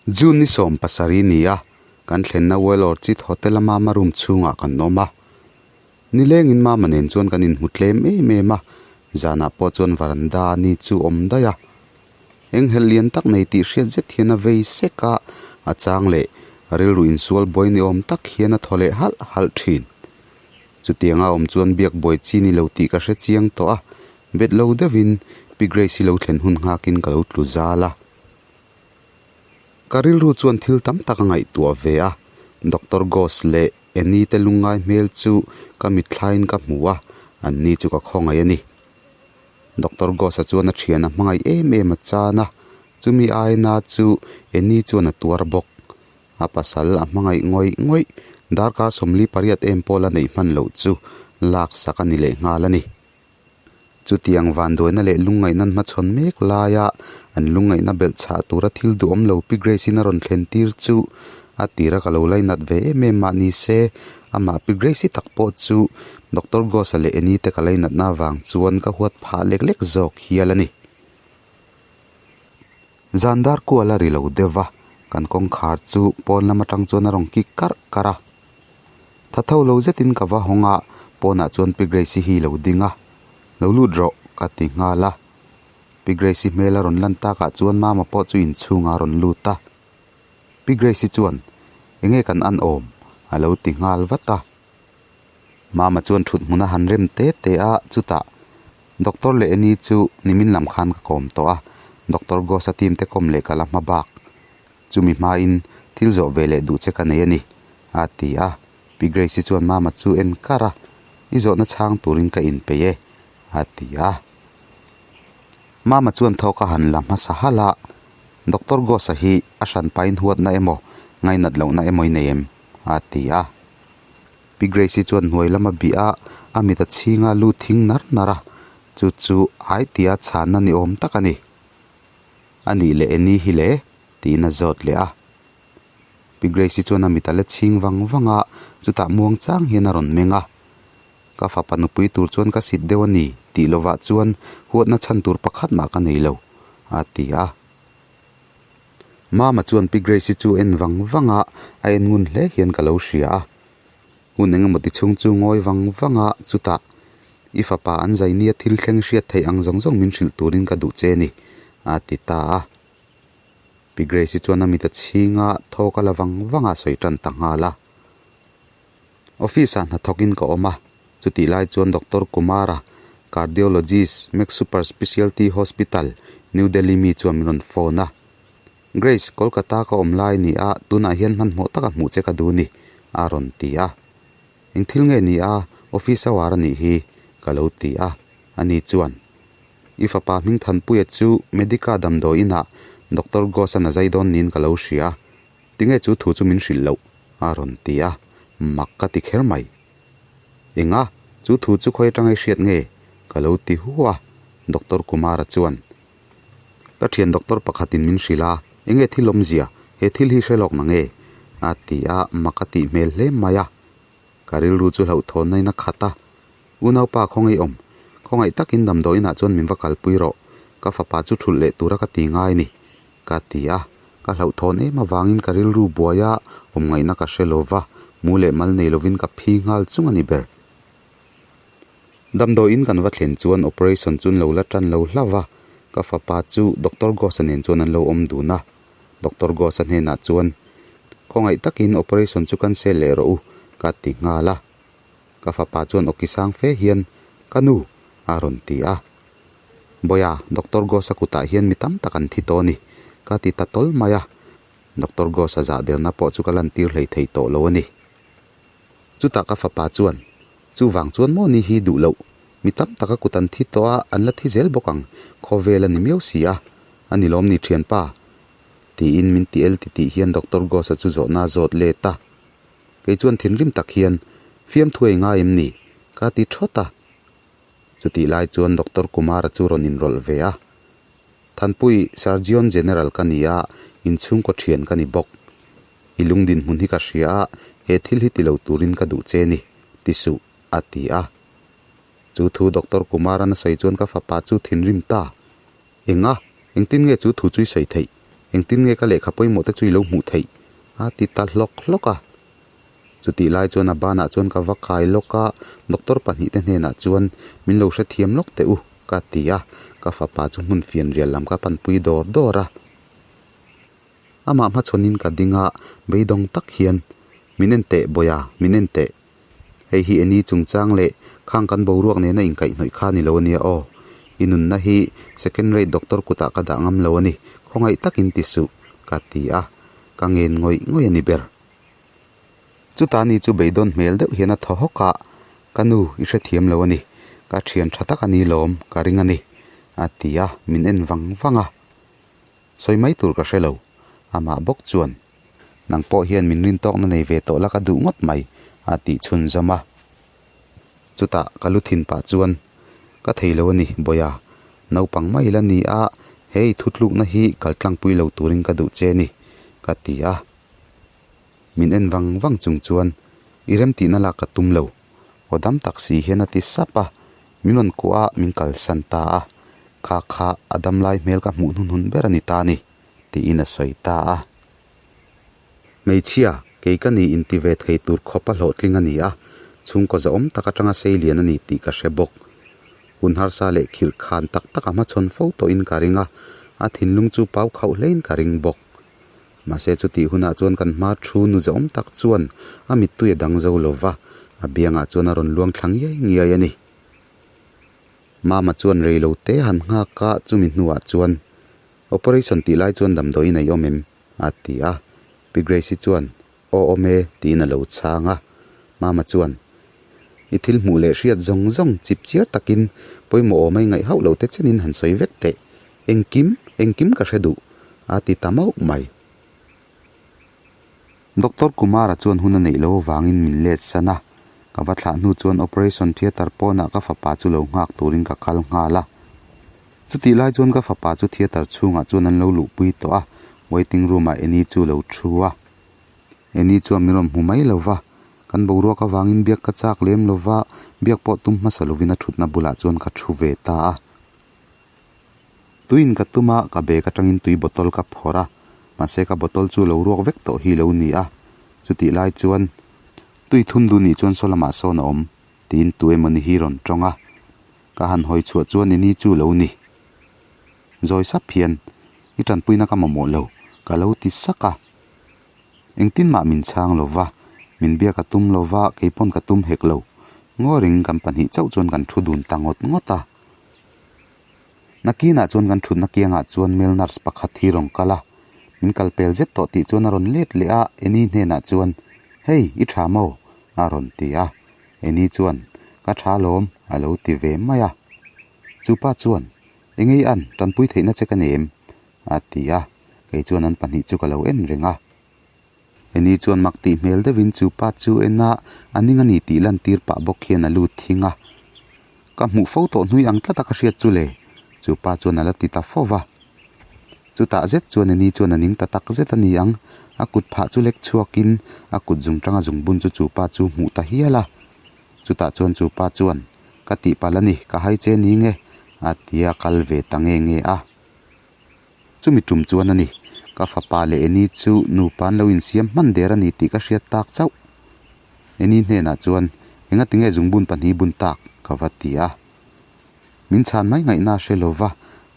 June ni 70 ni a, kan thlenna Well Orchid Hotel a Mama room chhungah kan awm a. Nilengin Mama nen chuan kan inhmu tlem em em a, zanah pawh chuan varanda ni chu awm daih a. Enghelh lian tak nei tih hriat zet hian a vei sek a, a chang leh rilru insual buai ni awm tak hian a thaw leh halh halh thin. Chutianga awm chuan biak buai chi ni lo tih ka hre chiang tawh a, bet lo deuhin Pi Grace-i lo thlen hun nghakin ka lo tlu zal a. Ka rilru chuan thil tam tak a ngaihtuah ve a, Doctor Ghosh leh Annie te lungngai hmel chu ka mitthlaiin ka hmu a, anni chu ka khawngaih a ni. Doctor Ghosh-a chuan a thian a hmangaih em em a chan a, chumi aina chu Annie chuan a tuar bawk. A pasal a hmangaih ngawih ngawih, darkar 48 em pawh la neih hman loh chu laksak a ni leh nghal a ni. Chutiang vanduaina leh lungngaihna an hmachhawn mek laia an lungngaihna belh chhah tura thil duhawm lo Pi Grace-in a rawn thlen tir chu a tira ka lo lainat ve em em mah ni se, amah Pi Grace-i tak pawh chu Doctor Ghosh-a leh Annie te ka lainatna avang chuan ka huat phah lek lek zawk hial a ni. Zan dar kual a ri lo deuh va, kan kawngkhar chu pawn lam atang chuan a rawn kik karh karh a. Tha tho lo zetin ka va hawng a, pawnah chuan Pi Grace-i hi lo ding a, Lo lut rawh, ka ti nghal a. Pi Grace-i hmel a rawn lan takah chuan Mama pawh chu inchhungah a rawn lut a. Pi Grace-i chuan, Enge kan an awm? a lo ti nghal vat a. Mama chuan thut hmun a han rem te te a, chutah Doctor leh Annie chu nimin lam khan ka kawm tawh a, Doctor Ghosh-a team te kawm leh ka la hma bak. Chumi hmain thil zawh ve leh duh che ka nei a ni, a ti a. Pi Grace-i chuan Mama chu en kar a, I zawhna chhang turin ka inpeih e, a ti a. Mama chuan thawk a han la hmasa halh a, Doctor Ghosh-a hi a hran pain huatna emaw, ngainat lohna emaw i nei em? a ti a. Pi Grace-i chuan hnuai lama bih a, a mit a chhing a lu thing nar nar a, chu chu ai tia chhanna ni awm tak a ni. A nih leh eni hi le? tiin a zawt leh a. Pi Grace-i chuan a mit a la chhing vang vang a, chutah muang chang hian a rawn meng a. Ka fapa nupui tur chuan ka sit deuh a ni tih lovah chuan huatna chhan tur pakhat mah ka nei lo, a ti a. Mama chuan Pi Grace-i chu en vang vang a, a en ngun hle hian ka lo hria a. Hun eng emaw ti chhung chu ngawi vang vang a, chutah i fapa an zai nia thil thleng hriat theih ang zawng zawng min hrilh turin ka duh che a ni, a ti ta a. Pi Grace-i chuan a mit a chhing a, thawk a la vang vang a, sawi tan ta nghal a. Office-ah hnathawkin ka awm a, chutih lai chuan Doctor Kumar-a, Cardiologist, Max Super Specialty Hospital, New Delhi mi chuan min rawn phone a. Grace, Kolkata ka awm lai ni a, tunah hian hmanhmawh taka hmuh che ka duh ni, a rawn ti a. Eng thil nge ni a, office hour a nih hi, ka lo ti a. Ani chuan, I fapa Hmingthanpuia chu Medica damdawi inah Doctor Ghosh-an a zai dawn niin ka lo hria. Tinge chu thu chu min hrilh loh? a rawn ti a, mak ka ti kher mai. Enga, chu thu chu khawi atanga i hriat nge? ka lo ti hu a, Doctor Kumara chuan, Ka thian doctor pakhatin min hrilh a, enge thil awmzia, he thil hi hre lawk na nge? a ti a, mak a tih hmel hle mai a. Ka rilru chu hlauhthawnna in a khat a, Unaupa khawngaih awm, khawngaih takin damdawi inah chuan min va kalpui rawh, ka fapa chu thulh leh tura ka ti ngai ni, ka ti a. Ka hlauhthawn em avangin ka rilru buai a, awm ngaihna ka hre lo va, mu leh mal nei lovin ka phi nghal chung a ni ber. Damdawi in kan va thlen chuan operation chu an lo la tan lo hlauh va, ka fapa chu Doctor Ghosh-a nen chuan an lo awm dun a. Doctor Ghosh-a hnenah chuan, Khawngaih takin operation chu cancel leh rawh u, ka ti nghal a. Ka fapa chuan awki sang fe hian, Ka nu! a rawn ti a. Bawia, Doctor Ghosh-a kutah hian mi tam tak an thi tawh a ni, ka ti ta tawl mai a. Doctor Ghosh-a zah derna pawh chu ka lantir hlei thei tawh lo a ni. Chutah ka fapa chuan, Chuvang chuan maw ni hi duh loh, mi tam taka kut an thi tawh a, an la thi zel bawk ang, khawvel a ni miau si a, a ni lawm ni thianpa? tiin min ti el titih hian Doctor Ghosh-a chu zawhna a zawt let a. Kei chuan thinrim tak hian, Fiamthu ei ngai em ni? ka ti thawt a. Chutih lai chuan Doctor Kumara chu rawn inrawlh ve a. Thanpui, Surgeon General ka ni a, inchhungkaw thian ka ni bawk. I lung dinhmun hi ka hria a, he thil hi ti lo turin ka duh che ni, ti suh, a ti a. Chu thu Doctor Kumaran a sawi chuan ka fapa chu thinrim ta. Enga? Engtin nge chu thu chu i sawi theih? Engtin nge ka lehkha pawimawh te chu i lo hmuh theih? a ti ta hlawk hlawk a. Chutih lai chuan a banah chuan ka va kai lawk a, doctor pahnihte hnenah chuan min lo hrethiam lawk teh u, ka ti a, ka fapa chu hmun fianrial lam ka panpui dawr dawr a. Amah hmachhawnin ka ding a, beidawng tak hian, Min en teh Bawia, min en teh. Hei hi Eni chungchang leh khang kan boruak nena inkaihhnawih kha ni lo ania aw. I nunna hi second rate doctor kutah ka dah ngam lo a ni, khawngaih takin ti suh, ka ti a, ka ngen ngawih ngawih a ni ber. Chuta ni chu beidawn hmel deuh hian a thaw hawk a, Ka nu, i hrethiam lo a ni, ka thian tha tak a ni lawm, ka ring a ni, a ti a, min en vang vang a. Sawi mai tur ka hre lo. Amah bawk chuan, Nang pawh hian min rin tawkna nei ve tawh la ka duh ngawt mai, a tih chhunzawm a. Chutah ka lu thin pah chuan, Ka thei lo a ni, Bawia. Naupang mai la ni a, he i thutlukna hi kal tlangpui lo turin ka duh che a ni, ka ti a. Min en vang vang chung chuan, I remtihna lak ka tum lo, aw dam tak si hian a ti sap a. Min rawn kuah a, min kalsan ta a. Kha kha a damlai hmel ka hmuh hnuhnun ber a ni ta a ni, tiin a sawi ta a. Hmeichhia, kei ka ni inti ve thei tur khawp a hlawhtling a ni a, chhungkaw zahawm tak atanga sei lian a ni tih ka hre bawk. Hun harsa leh khirh khan tak tak a hmachhawn fo tawhin ka ring a, a thinlung chu pau khauh hlein ka ring bawk. Mahse chutih hunah chuan kan hma thu nu zahawm tak chuan a mittui a dang zo lo va, a biangah chuan a rawn luang thla ngiai ngiai a ni. Mama chuan rei lo te han nghak a, chumi hnuah chuan, Operation tih lai chuan damdawiin a i awm em? a ti a. Pi Grace-i chuan, Aw awm e, tiin a lo chhang a. Mama chuan, I thil hmuh leh hriat zawng zawng chip chiar takin pawimawh awm a i ngaih hauh lo te chenin han sawi vek teh. Engkim, engkim ka hre duh, a ti ta mauh mai. Doctor Kumara chuan hun a neih loh avangin min let san a, ka va thlah hnu chuan operation theatre pawnah ka fapa chu lo nghak turin ka kal nghal a. Chutih lai chuan ka fapa chu theatre chhungah chuan an lo luhpui tawh a, waiting room-ah Annie chu lo thu a. Annie chuan min rawn hmu mai lo va, kan boruak avangin biak ka chak lem lo va, biak pawh tum hmasa lovin a thutna bulah chuan ka thu ve ta a. Tuiin ka tum a, ka bag atangin tui bottle ka phawrh a, mahse ka bottle chu lo ruak vek tawh hi lo ni a. Chutih lai chuan, Tui thun duh nih chuan saw lamah sawn a awm, tiin tu emawni hi rawn tawng a. Ka han hawi chhuah chuan i ni chu lo ni. Zawi sap hian, I tanpuina ka mamawh lo, ka lo ti sak a. Engtin mah min chhang lo va, Min biak a tum lova, kei pawn ka tum hek lo. Ngawring kan pahnih chauh chuan kan thu dun ta ngawt ngawt a. Nakinah chuan kan thutna kiangah chuan male nurse pakhat hi rawn kal a, min kal pel zet tawh tih chuan a rawn let leh a, Annie hnenah chuan, Hey, i tha maw? a rawn ti a. Annie chuan, Ka tha lawm, a lo ti ve mai a. Chupa chuan, Engei an, tanpui theihna che ka nei em? a ti a, kei chuan an pahnih chu ka lo en reng a. Eni chuan mak tih hmel deuhin chu pa chu en a, a ning a ni tih lantir pah bawk hian a lut thing a. Ka hmuh fo tawh hnui ang tlat a ka hriat chu le, chu pa chuan a la ti ta fo va. Chutah zet chuan Eni chuan a ning ta tak zet a ni ang, a kut phah chu lek chhuakin a kut zung tanga zung bun chu chu pa chu hmuh ta hial a. Chutah chuan chu pa chuan, Ka tihpalh a ni, ka hai che ni nge? a ti a kal ve ta nge nge a. Chumi tum chuan a ni, ka fapa leh Eni chu nupa an lo insiam hman der a ni tih ka hriat tak chauh. Eni hnenah chuan, Engati nge zungbun pahnih bun tak? ka va ti a. Min chhan mai ngaihna a hre lo va,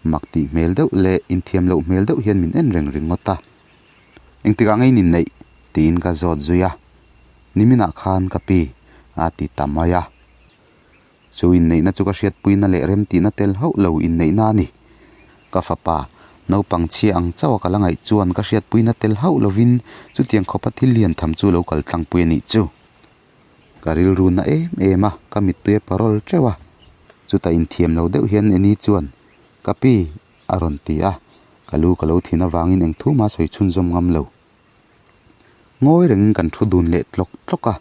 mak tih hmel deuh leh inthiam loh hmel deuh hian min en reng ringawt a. Engtikah nge in inneih? tiin ka zawt zui a. Niminah khan ka pi, a ti ta mai a. Chu inneihna chu ka hriatpuina leh remtihna tel hauh lo inneihna a ni. Ka fapa, naupang chhia ang chauh a ka la ngaih chuan ka hriatpuina tel hauh lovin chutiang khawpa thil lian tham chu lo kal tlangpui a nih chu. Ka rilru na em em a, ka mittui a parawl teuh a. Chutah inthiam lo deuh hian Eni chuan, Ka pi, a rawn ti a. Ka lu ka lo thin avangin eng thu mah sawi chhunzawm ngam lo. Ngawi rengin kan thu dun leh tlawk tlawk a.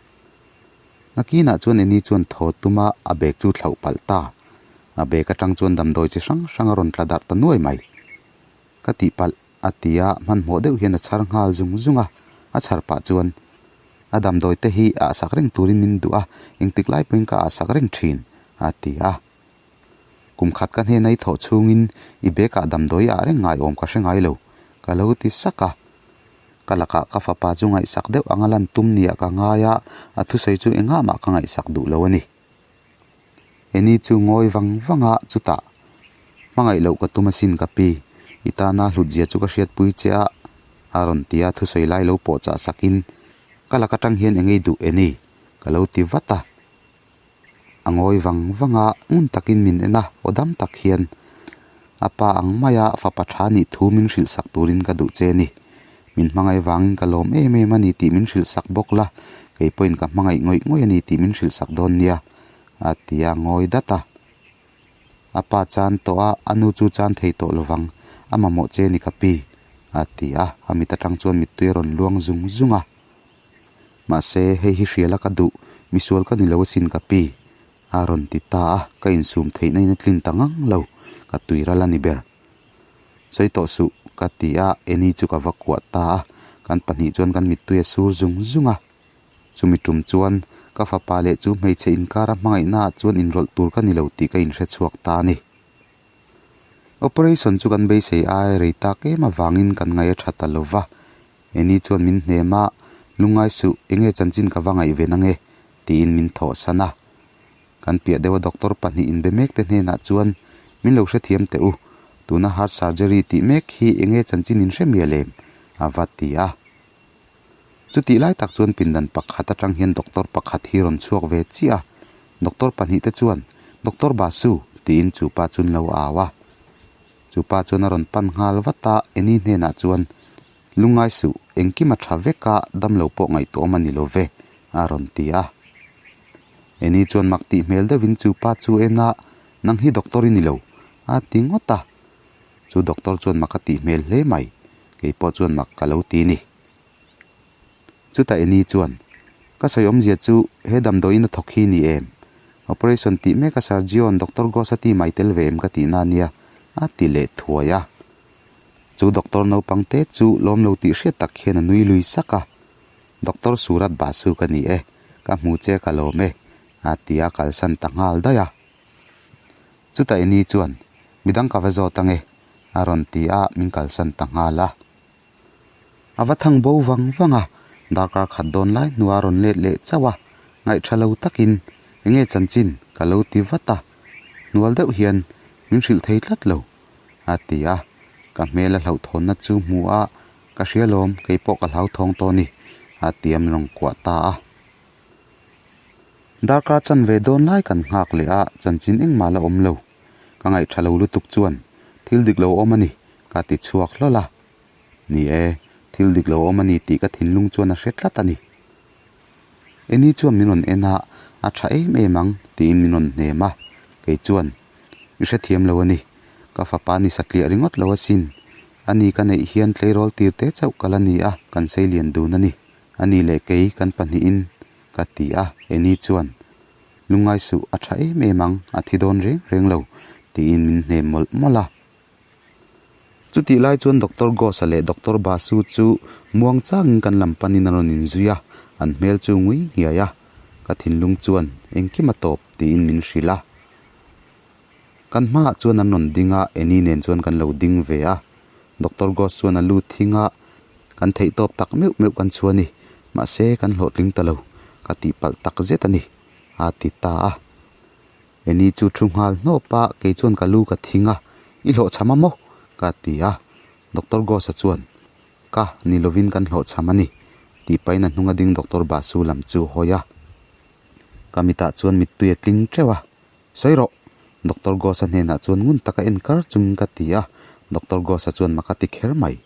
Nakinah chuan Eni chuan thaw tum a, a bag chu thlauh palh ta. A bag atang chuan damdawi chi hrang hrang a rawn tla darh ta nuai mai. Ka tih palh, a ti a, hmanhmawh deuh hian a chhar nghal zung zung a. A chhar pah chuan, A damdawi te hi ah sak reng turin min duh a, engtik lai pawhin ka ah sak reng thin, a ti a. Kum khat ka hnena i thawh chhungin i bag ah damdawi ah reng ngaiawm ka hre ngai lo, ka lo ti sak a. Ka lakah ka fapa chu ngaihsak deuh anga lan tum nia ka ngai a, a thusawi chu engah mah ka ngaihsak duh lo a ni. Eni chu ngawi vang vang a, chutah, Hmangaih loh ka tum asin ka pi, i tana hlutzia chu ka hriatpui che a, a rawn ti a, thusawi lai lo pawh chah sakin, Ka lak atang hian engei duh Eni? ka lo ti vat a. A ngawi vang vang a, ngun takin min en a, aw dam tak hian a pa ang maia fapa tha nih thu min hrilh sak turin ka duh che ni. Min hmangaih vangin ka lawm em em a ni tih min hrilh sak bawk la, kei pawhin ka hmangaih ngawih ngawih a ni tih min hrilh sak dawn nia, a ti a ngawi dat a. A pa chan tawh a, a nu chu chan thei tawh lovang, a mamawh che ni ka pi, a ti a, a mit atang chuan mittui a rawn luang zung zung a. Mahse, hei hi hriala ka duh, misual ka ni lo asin ka pi, a rawn ti ta a, ka insum theihna in a tlin ta ngang lo, ka tui ral a ni ber. Sawi tawh suh, ka ti a, Eni chu ka va kuah ta a, kan pahnih chuan kan mittui a sur zung zung a. Chumi tum chuan, ka fapa leh chu hmeichhe inkara hmangaihna ah chuan inrawlh tur ka ni lo tih ka inhre chhuak ta a ni. Operation chu kan beisei ai rei tak em avangin kan ngaih a tha ta lo va, Eni chuan min hnem a, Lungngai suh, enge chanchin ka va ngaih ve nange? tiin min thawhsan a. Kan piah deuha doctor pahnih inbe mek te hnenah chuan, Min lo hrethiam teh u, tuna heart surgery tih mek hi enge chanchin in hre mial em? a va ti a. Chutih lai tak chuan pindan pakhat atang hian doctor pakhat hi rawn chhuak ve chiah a, doctor pahnih te chuan, Doctor Basu! tiin chu pa chu an lo au a. Chu pa chuan a rawn pan nghal vat a, Eni hnenah chuan, Lungngai suh, engkim a tha vek a, damlo pawh ngaihtuahawm a ni lo ve, a rawn ti a. Eni chuan mak tih hmel deuhin chu pa chu en a, Nang hi doctor i ni lo, a ti ngawt a. Chu doctor chuan mak a tih hmel hle mai, kei pawh chuan mak ka lo ti ni. Chutah Eni chuan, Ka sawi awmzia chu he damdawiin a thawk hi ni em? Operation tih mek a Sergion Doctor Ghosh a ti mai tel ve em ka tihna a nia, a ti leh thuai a. Chu doctor naupang te chu lawm lo tih hriat tak hian a nui lui sak a. Doctor Surat Basu ka ni e, ka hmu che ka lawm e, a ti a kalsan ta nghal daih a. Chutah Eni chuan, Midang ka va zawt ange, a rawn ti a, min kalsan ta nghal a. A va thang bo vang vang a, darkar khat dawn lai hnuah a rawn let leh chauh a, ngaihtha lo takin, Enge chanchin? ka lo ti vat a, hnual deuh hian min hrilh thei tlat lo, a ti a, ka hmel a hlauhthawnna chu hmu a, Ka hria lawm, kei pawh ka hlauthawng tawh a ni, a ti a min rawn kuah ta a. Darkar chanve dawn lai kan nghak leh a, chanchin engmah la awm lo. Ka ngaihṭha lo lutuk chuan, Thil dik lo awm a ni, ka ti chhuak hlawl a. Ni e, thil dik lo awm a ni tih ka thinlung chuan a hre tlat a ni. Eni chuan min rawn en a, A ṭha em em ang, tiin min rawn hnem a. Kei chuan, I hrethiam lo a ni. Ka fapa ni satliah ringawt lo asin. Ani ka neih hian tleirawl tir te chauh ka la ni a, kan seilian dun a ni. Ani leh kei kan pahnihin ka ti a, Eni chuan, Lungngai suh, a ṭha em em ang, a thi dawn reng reng lo, tiin min hnem mawlh mawlh a. Chutih lai chuan Doctor Ghosa leh Doctor Basu chu muang changin kan lam panin an rawn inzui a, an hmel chu ngui nghiai a, ka thinlung chuan engkim a tawp tiin min hrilh a. Kan hmaah chuan an rawn ding a, Eni nen chuan kan lo ding ve a. Doctor Ghosh chuan a lut thing a, Kan theihtawp tak meuh meuh kan chhuah a ni, mahse kan hlawhtling ta lo, ka tihpalh tak zet a ni, a ti ta a. Eni chu thu nghal hnawp a, kei chuan ka lu ka thing a, I hlawhchham a maw? ka ti a. Doctor Ghosh-a chuan, Ka, ni lovin kan hlawhchham a ni, tih pahin a hnunga ding Doctor Basu lam chu hawi a. Ka mitah chuan mittui a tling teuh a, Sawi rawh! Doctor Ghosh-a hnenah chuan ngun taka en kar chungin ka ti a, Doctor Ghosh-a chuan mak a ti kher mai.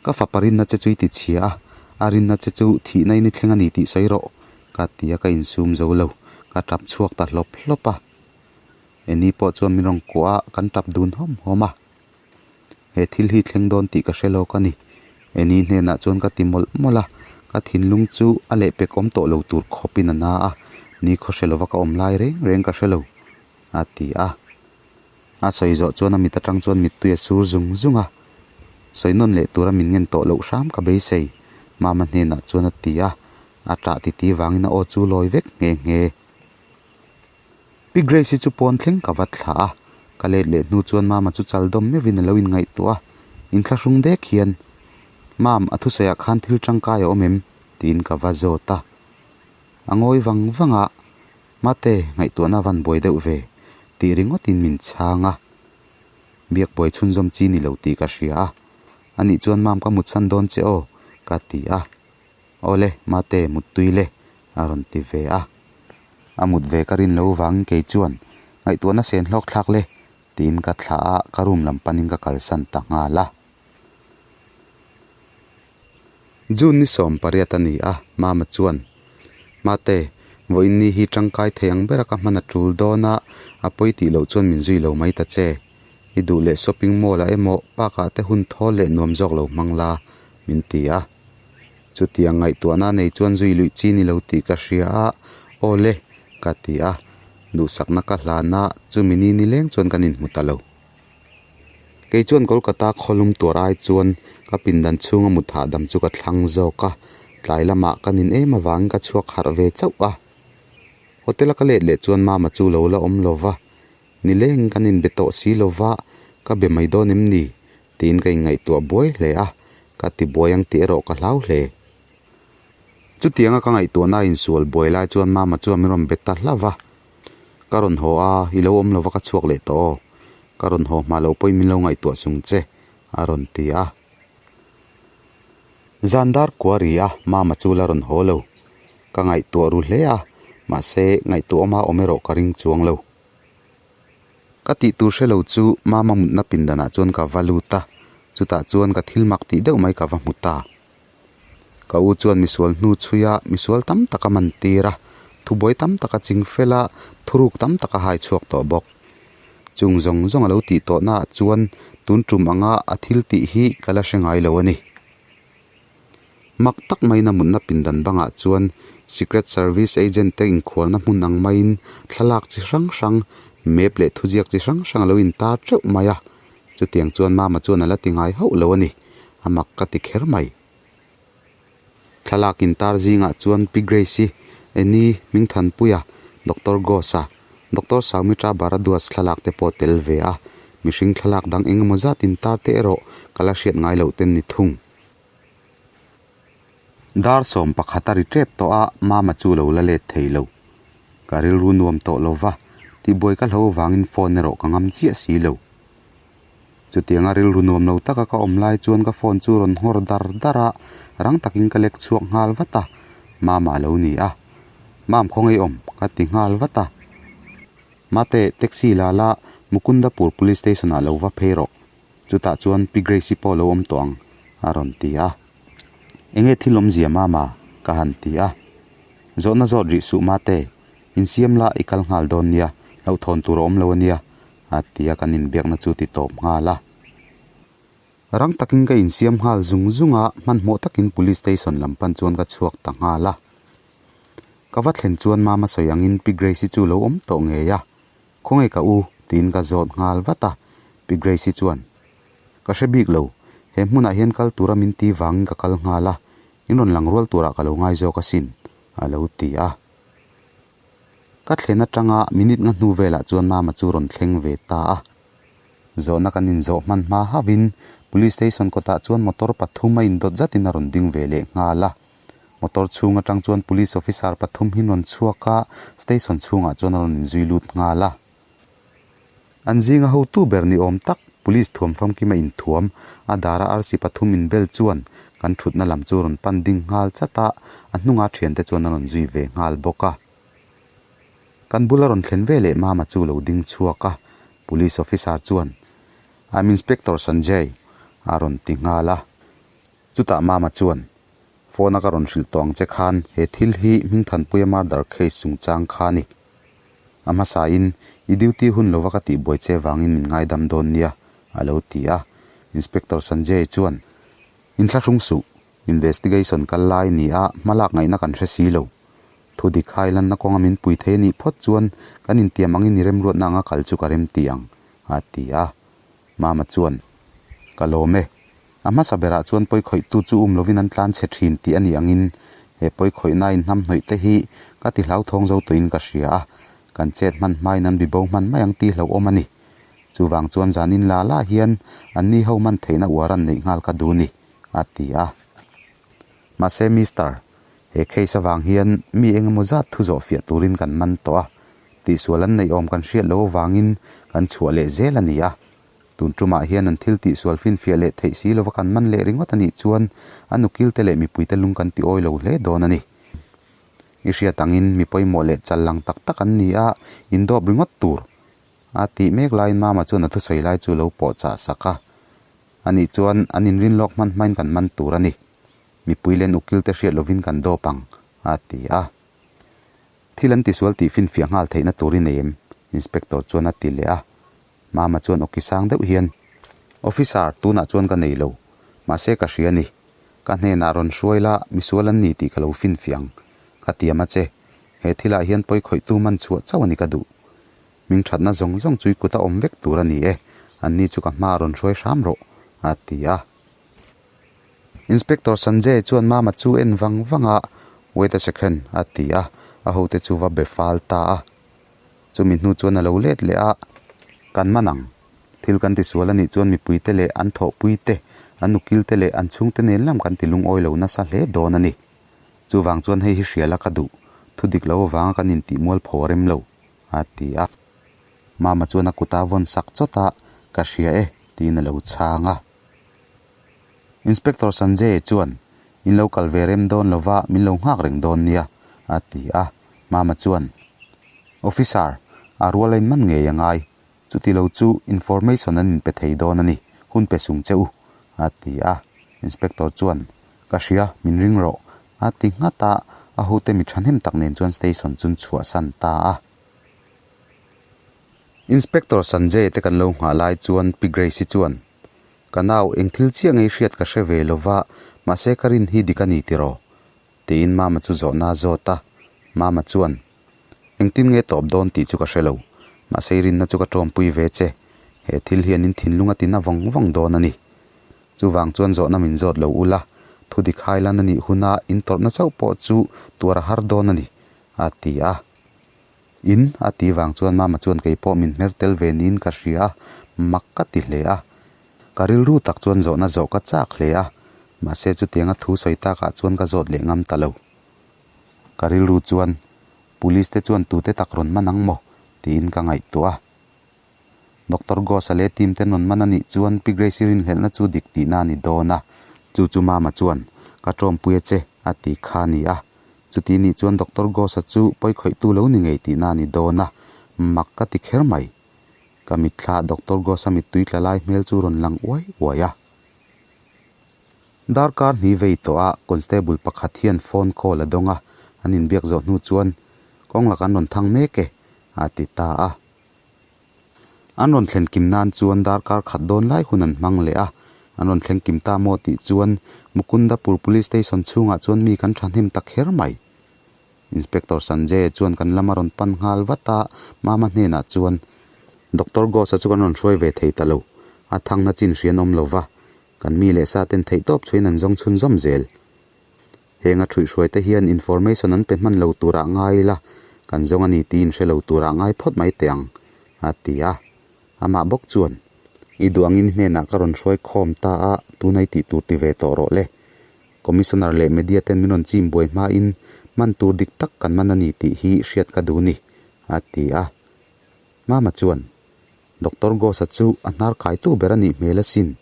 Ka fapa rinna che chu i ti chhia a, a rinna che chu thihna in i thleng a ni tih sawi rawh, ka ti a, ka insum zo lo, ka tap chhuak ta hlawp hlawp a. Eni pawh chuan min rawn kuah a, kan tap dun hawm hawm a. He thil hi thleng dawn tih ka hre lawk a ni. Eni hnenah chuan ka ti mawlh mawlh a, ka thinlung chu a lehpek awm tawh lo tur khawpin a na a, ni khaw hre lova ka awm lai reng reng ka hre lo, a ti a. A sawi zawh chuan a mit atang chuan mittui a sur zung zung a, sawi nawn leh tura min ngen tawh loh hram ka beisei, Mama hnenah chuan a ti a, a ṭah titi vangin a aw chu lawi vek nghe nghe. Pi Grace-i chu pawn thleng ka va thlah a, ka let leh hnu chuan Mama chu chal dawm meuhin a lo inngaihtuah a, inthlahrung dek hian, Mam, a thusawiah khan thil tangkai a awm em? tiin ka va zawt a. A ngawi vang vang a, Mate, ngaihtuahna a van buai deuh ve, tih ringawtin min chhang a. Biak buai chhunzawm chi ni lo tih ka hria a, anih chuan Mam ka mutsan dawn che aw, ka ti a. Awle, Mate, muttui le, a rawn ti ve a. A mut ve ka rin lo vangin kei chuan ngaihtuahna sen hlawk thlak le tiin ka thlah a, ka room lam panin ka kalsan ta nghal a. June ni 18 a ni a, Mama chuan, Mate, vawiin ni hi tangkai thei ang bera ka hman a tul dawn a, a pawi tih loh chuan min zui lo mai ta che. I duh leh shopping mall ah emaw park ah te hun thawl leh nuam zawk lo hmang la, min ti a. Chutiang ngaihtuahna nei chuan zui luih chi ni lo tih ka hria a, aw le, ka ti a. Duhsakna ka hlan a, chumi ni nileng chuan kan inhmu ta lo. Kei chuan Kolkata khawlum tuar ai chuan ka pindan chhunga mut hahdam chu ka thlang zawk a, tlai lamah ka nin em avangin ka chhuak harh ve chauh a. Hotel a ka let leh chuan Mama chu lo la awm lo va, Nileng kan inbe tawh si lo va, ka be mai dawn em ni? tiin ka inngaihtuah buai hle a, ka ti buai ang tih erawh ka hlau hle. Chutianga ka ngaihtuahna a insual buai lai chuan Mama chuan min rawn be ta hlauh va, Ka rawn haw a, i lo awm lo va ka chhuak leh tawh aw. Ka rawn haw hma lo pawhin min lo ngaihtuah sung che, a rawn ti a. Zan dar kua ri a, Mama chu la rawn haw lo. Ka ngaihtuah ru hle a, mahse ngaihtuahawma awm erawh ka ring chuang lo. Ka tih tur hre lo chu Mama mutna pindanah chuan ka va lut a, chutah chuan ka thil mak tih deuh mai ka va hmu ta. Ka u chuan misual hnu chhui a, misual tam tak a man tir a, thubuai tam tak a ching fel a, thuruk tam tak a hai chhuak tawh bawk. Chung zawng zawng a lo tih tawhnaah chuan tun tum anga a thil tih hi ka la hre ngai lo a ni. Mak tak maiin a mutna pindan bangah chuan Secret Service agent te inkhuarna hmun ang maiin thlalak chi hrang hrang, map leh thuziak chi hrang hrang a lo intar teuh mai a. Chutiang chuan Mama chuan a la ti ngai hauh lo a ni, a mak ka ti kher mai. Thlalak intar zingah chuan Pi Grace-i, Annie Hmingthanpuia, Doctor Ghosh-a, Doctor Saumitra Bharadwaj thlalak te pawh tel ve a, mihring thlalak dang eng emaw zat intar te erawh ka la hriat ngai loh ten ni thung. Dar 11 a ri tep tawh a, Mama chu lo la let thei lo. Ka rilru nuam tawh lo va, tihbuai ka hlo vangin phone erawh ka ngam chiah si lo. Chutianga rilru nuam lo taka ka awm lai chuan ka phone chu rawn nghawr dar dar a, rang takin ka lek chhuak nghal vat a, Mama a lo ni a. Mam khawngaih awm ka ti nghal vat a. Mate, taxi la la Mukundapur Police Station ah lo va phei rawh. Chutah chuan Pi Grace-i pawh lo awm tawh ang a rawn ti a. Enge thil awmzia Mama? ka han ti a. Zawhna zawt rih suh Mate, insiam la i kal nghal dawn nia, hlauhthawn tur a awm lo ania a ti a kan inbiakna chu ti tawp nghal a. Rang takin ka insiam nghal zung zung a, hmanhmawh takin Police Station lam pan chuan ka chhuak ta nghal a. Ka va thlen chuan Mama sawi angin Pi Grace-i chu lo awm tawh ngei a. Khawnge ka u? tiin ka zawt nghal vat a. Pi Grace-i chuan, Ka hre bik lo, he hmunah hian kal tura min ti vangin ka kal nghal a, in rawn lang rual turah ka lo ngai zawk asin, a lo ti a. Ka thlen atanga minute nga hnu velah chuan Mama chu rawn thleng ve ta a. Zawhna kan inzawh hman hma hauhin Police Station kawtah chuan motor pathum a indawt zatin a rawn ding ve leh nghal a. Motor chhung atang chuan Police Officer pathum hi rawn chhuak a, Station chhungah chuan a rawn inzui lut nghal a. An zinga hotu ber ni awm tak Police thuam famkima inthuam, a dara arsi pathum inbel chuan kan thutna lam chu rawn pan ding nghal chat a, a hnunga thiante chuan a rawn zui ve nghal bawk a. Kan bula rawn thlen ve leh Mama chu lo ding chhuak a, Police Officer chuan, I'm Inspector Sanjay, a rawn ti nghal a. Chutah Mama chuan, Phone a ka rawn hrilh tawh ang che khan he thil hi Hmingthanpuia murder case chungchang kha a ni. A hmasain, I duty hun lova ka tihbuai che vangin min ngaidam dawn nia, a lo ti a. Inspector Sanjay chuan, Inthlahrung suh, investigation kal lai ni a, hmalak ngaihna kan hre si lo. Thu dik hailanna kawnga min pui thei a nih phawt chuan kan intiam angin i remruatna anga kal chu ka rem ti ang, a ti a. Mama chuan, Ka lawm e. A hmasa berah chuan pawikhawihtu chu um lovin an tlan chhe thin tih a nih angin he pawikhawihna inhnamhnawih te hi ka ti hlauthawng zo tawhin ka hria a, kan chet hman hmain an bibo hman mai ang tih hlauhawm a ni. Chuvang chuan zanin la la hian anni ho man theihna uar an neih nghal ka duh ni, a ti a. Mahse Mister, he case avang hian mi eng emaw zat thu zawh fiah turin kan man tawh a, tihsual an neih awm kan hriat loh avangin kan chhuah leh zel a ni a. Tun tumah hian an thil tihsual finfiah leh theih si lova kan man leh ringawt a nih chuan a nukilte leh mipuite lung kan ti awi lo hle dawn a ni. I hriat angin mi pawimawh leh chal lang tak tak an ni a, indawp ringawt tur a tih mek laiin Mama chuan a thusawi lai chu lo pawh chah sak a. Ani chuan an inrin lawk hman hmain kan man tur a ni. Mipui leh nukilte hriat lovin kan dawp ang, a ti a. Thil an tisual tih finfiah nghal theihna tur i nei em? Inspector chuan a ti leh a. Mama chuan awki sang deuh hian, Officer, tunah chuan ka nei lo. Mahse ka hria a ni. Ka hnenah rawn hruai la, misual an ni tih ka lo finfiah ang. Ka tiam a che. He thilah hian pawi khawihtu man chhuah chauh a ni ka duh. Hming thatna zawng zawng chu i kut a awm vek tur a ni e. Anni chu ka hmaah rawn hruai hram rawh, a ti a. Inspector Sanjay chuan Mama chu en vang vang a, Wait a second, a ti a. A hote chu va be fal ta a. Chumi hnu chuan a lo let leh a, Kan man ang. Thil kan tisual a nih chuan mipuite leh an thawhpuite, an ukilte leh an chhungte nen lam kan ti lungawi lo nasa hle dawn a ni. Chuvang chuan hei hi hriala ka duh, thu dik lo avanga kan intih mualpho a rem lo, a ti a. Mama chuan a kuta vawn sak chawt a, Ka hria e, tiin a lo chhang a. Inspector Sanjay chuan, In lo kal ve rem dawn lova min lo nghak reng dawn nia, a ti a. Mama chuan, Officer, a rual a inman ngei a ngai. Chuti lo chu information an inpe thei dawn a ni, hun pe sung che u, a ti a. Inspector chuan, Ka hria, min ring rawh, a ti nghat a, a hote mi thahnem tak nen chuan station chun chhuahsan ta a. Inspector Sanjay te kan lo nghah lai chuan Pi Grace-i chuan, Ka nau, eng thil chiah ngei hriat ka hre ve lo va, mahse ka rin hi dik a ni tiraw? tiin Mama chu zawhna a zawt a. Mama chuan, Engtin nge tawp dawn tih chu ka hre lo, mahse i rinna chu ka tawmpui ve che, he thil hian in thinlung a tina vawng vawng dawn a ni. Chuvang chuan zawhna min zawt lo ula, thu dik hai lan a nih huna in tawrhna chauh pawh chu tuar a har dawn a ni, a ti a. In a ti vang chuan Mama chuan kei pawh min hmer tel ve niin ka hria a, mak ka ti hle a. Ka rilru tak chuan zawhna zawh ka chak hle a, mahse chutianga thu sawi takah chuan ka zawt leh ngam ta lo. Ka rilru chuan Police te chuan tute tak rawn man ang maw? tiin ka ngaihtuah a. Doctor Ghosh-a leh team ten rawn man a nih chuan Pi Grace-i rinhlelhna chu dik tihna a ni dawn a, chu chu Mama chuan ka tawmpui a che a ti kha a ni a. Chuti nih chuan Doctor Ghosh-a chu pawi khawihtu lo ni ngei tihna a ni dawn a, mak ka ti kher mai. Ka mitthla Doctor Ghosh-a mittui tla lai hmel chu rawn lang uai uai a. Darkar hnih vei tawh a, constable pakhat hian phone call a dawng a, an inbiak zawh hnu chuan, Kawng lak an rawn thang mek e, a ti ta a. An rawn thlen kim nan chuan darkar khat dawn lai hun an hmang leh a, an rawn thleng kim ta maw tih chuan Mukundapur Police Station chhungah chuan mi kan thahnem ta kher mai. Inspector Sanjay chuan kan lam a rawn pan nghal vat a, Mama hnenah chuan, Doctor Ghosh-a chu kan rawn hruai ve thei ta lo, a thangna chin hrian awm lo va, kan mi leh sa ten theihtawp chhuin an zawng chhunzawm zel. Heng a ṭhuihhruai te hian information an pe hman lo turah ngai ila, kan zawng a ni tiin hre lo turah ngai phawt mai teh ang, a ti a. Amah bawk chuan, I duh angin hnenah ka rawn hruai khawm ta a, tunai tih tur ti ve tawh rawh le. Commissioner leh media ten min rawn chim buai hmain man tur dik tak kan man a ni tih hi hriat ka duh ni, a ti a. Mama chuan, Doctor Ghosh-a chu a hnar kaitu ber a nih hmel asin,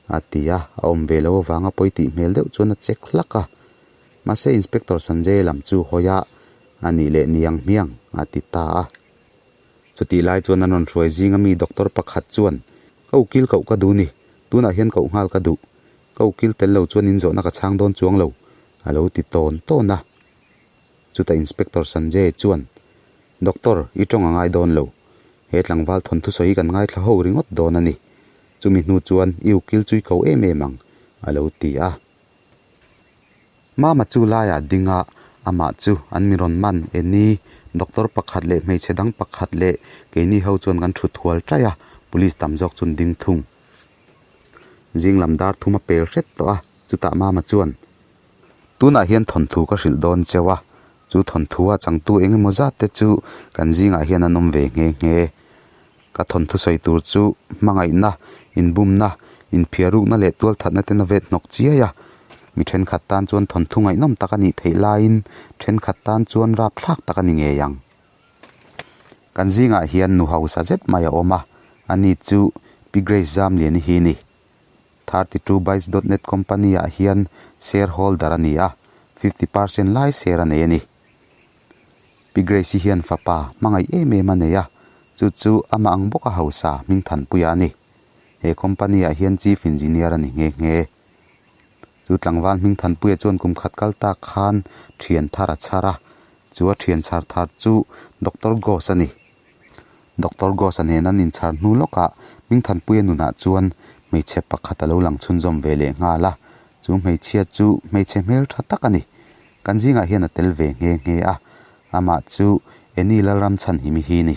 a ti a, a awm ve lo avanga pawi tih hmel deuh chuan a check hlak a. Mahse Inspector Sanjay lam chu hawi a, a nih leh ni ang hmiang, a ti ta a. Chutih lai chuan an rawn hruai zing ami doctor pakhat chuan, Ka ukil koh ka duh ni, tunah hian koh nghal ka duh. Ka ukil tel lo chuan in zawhna ka chhang dawn chuang lo, a lo ti tawn tawn a. Chutah Inspector Sanjay chuan, Doctor, i tawng a ngai dawn lo. He tlangval thawnthu sawi hi kan ngaithla ho ringawt dawn a ni. Chumi hnu chuan i ukil chu i ko em em ang, a lo ti a. Mama chu laiah ding a, amah chu an mi rawn man e ni. Doctor pakhat leh hmeichhe dang pakhat leh keini ho chuan kan thut hual ṭaih a, police tam zawk chu an ding thung. Zing lam dar thum a pel hret tawh a, chutah Mama chuan, Tunah hian thawnthu ka hrilh dawn cheu a, chu thawnthu a changtu eng emaw zat te chu kan zingah hian an awm ve nghe nghe. Ka thawnthu sawi tur chu hmangaihna, inbumna, inphiarukna leh tualthatna ten a vet hnawk chiai a. Mi thenkhat tan chuan thawnthu ngaihnawm tak a nih theih laiin thenkhat tan chuan rapthlak tak a ni ngei ang. Kan zingah hian nu hausa zet mai a awm a, ani chu Pi Grace Zamliani hi a ni. 32bytes dot net company ah hian share holder a ni a, 50% lai share a nei a ni. Pi Grace-i hian fapa hmangaih em em a nei a, chu chu amah ang bawka hausa Hmingthanpuia a ni. He company ah hian chief engineer a ni nghe nghe. Chu tlangval Hmingthanpuia chuan kum khat kal tak khan thian thar a chhar a, chu a thian chhar thar chu Doctor Ghosh a ni. Doctor Ghosh-a nen an inchhar hnu lawkah Hmingthanpuia nunah chuan hmeichhe pakhat a lo lang chhunzawm ve leh nghal a, chu hmeichhia chu hmeichhe hmel tha tak a ni. Kan zingah hian a tel ve nghe nghe a, amah chu Annie Lalramchhanhimi hi ni.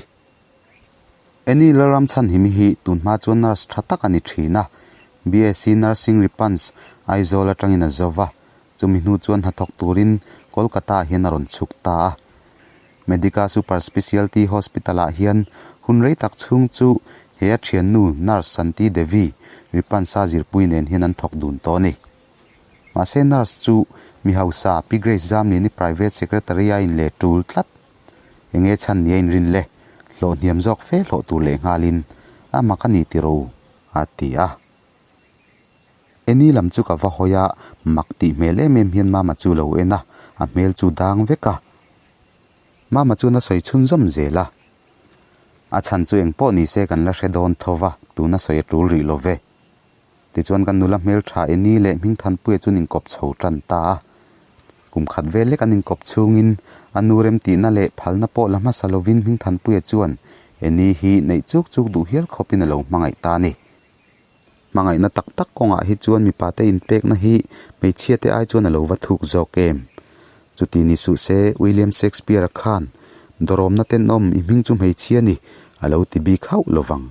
Annie Lalramchhanhimi hi tunhma chuan nurse tha tak a ni thin a, BSc Nursing Ripans Aizawl atangin a zo va, chumi hnu chuan hnathawk turin Kolkata-ah hian a rawn chhuk ta a. Medica Super Specialty Hospital ah hian hun rei tak chhung chu he a thiannu Nurse Santi Devi Ripansa zirpui nen hian an thawk dun tawh a ni. Mahse nurse chu mi hausa Pi Grace Zamliani private secretary a inleh tul tlat. Enge chhan ni a inrin le? Hlawh hniam zawk fe hlawh tur leh nghalin a mak a ni tiro a ti a. Eni lam chu ka va hawi a, mak tih hmel em em hian Mama chu lo en a, a hmel chu dang vek a. Mama chuan a sawi chhunzawm zel a. A chhan chu engpawh ni se kan la hre dawn tho va, tuna sawi a tul rih lo ve. Tichuan kan nula hmeltha Eni leh Hmingthanpuia chuan inkawp chho tan ta a. Kum khat vel lek an inkawp chhungin a nu remtihna leh phalna pawh la hmasa lovin Hmingthanpuia chuan Eni hi neih chuk chuk duh hial khawpin a lo hmangaih ta a ni. Hmangaihna tak tak kawngah hi chuan mipate inpekna hi hmeichhiate ai chuan a lo va thuk zawk em? Chuti ni suh se, William Shakespeare-a khan, Dawrawmna tenawm, i hming chu hmeichhia ni, a lo ti bik hauh lo vang.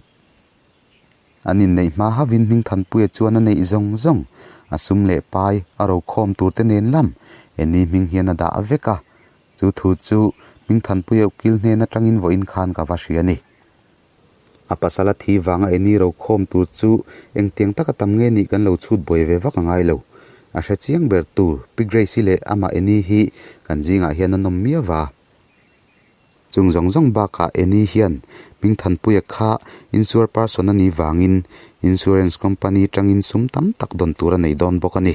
An inneih hma hauhin Hmingthanpuia chuan a neih zawng zawng, a sum leh pai, a rokhawm turte nen lam, Annie hming hian a dah vek a. Chu thu chu Hmingthanpuia ukil hnen atangin vawiin khan ka va hria a ni. A pasal a thi vanga Annie rokhawm tur chu engtiang taka tam nge nih kan lo chhut buai ve vak a ngai lo. A hre chiang ber tur Pi Grace-i leh amah Annie hi kan zingah hian an awm miau va. Chung zawng zawng bakah Annie hian Hmingthanpuia kha insure person a nih vangin insurance company tangin sum tam tak dawn tur a nei dawn bawk a ni.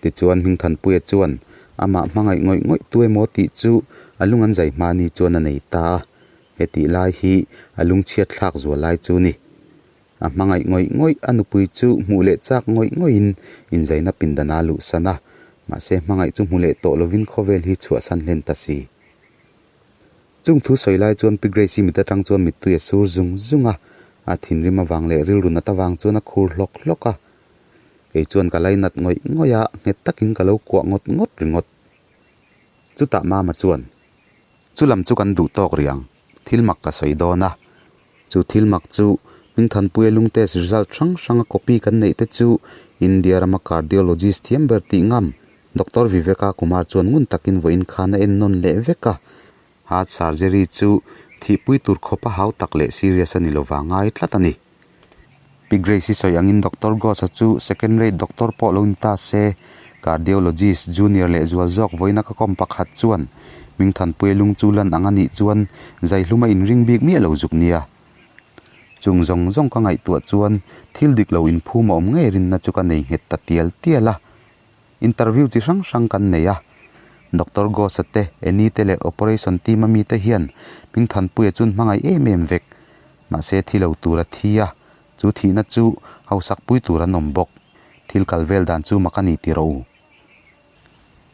Tichuan Hmingthanpuia chuan Amah hmangaih ngawih ngawih tu emaw tih chu a lung an zai hma ni chuan a nei ta a, hetih lai hi a lungchhiat thlak zual lai chu ni. A hmangaih ngawih ngawih a nupui chu hmuh leh chak ngawih ngawih in inzaina pindan a luhsan a, mahse hmangaih chu hmu leh tawh lovin khawvel hi chhuahsan hlen ta si. Chung thu sawi lai chuan Pi Grace-i mit atang chuan mittui a sur zung zung a, a thinrim avang leh rilru nat avang chuan a khur hlawk hlawk a. Kei chuan ka lainat ngawih ngawih a, nghet takin ka lo kuah ngawt ngawt ringawt. Chutah Mama chuan, Chu lam chu kan duh tawk rih ang, thil mak ka sawi dawn a. Chu thil mak chu Hmingthanpuia lung test result hrang hranga copy kan neih te chu India rama cardiologist thiam ber tih ngam Doctor Viveka Kumar chuan ngun takin vawiin khan a ennawn leh vek a. Heart surgery chu thihpui tur khawpa hau tak leh serious a ni lova ngai tlat a ni. Pi Grace-i sawi angin Doctor Ghosh-a chu second rate doctor pawh lo ni ta se, cardiologist junior leh zual zawk vawiina ka kawm pakhat chuan Hmingthanpuia lung chu lan ang a nih chuan zaihlum a inring bik miah lo zuk nia. Chung zawng zawng ka ngaihtuah chuan thil dik lo inphum a awm ngei rinna chu ka nei nghet ta tial tial a. Interview chi hrang hrang kan nei a, Doctor Ghosh-a te, Annie te leh operation team a mite hian Hmingthanpuia chu an hmangaih em em vek. Mahse thi lo tur a thi a, chu thihna chu hausak pui tur an awm bawk. Thil kal vel dan chu mak a ni ti rawh u.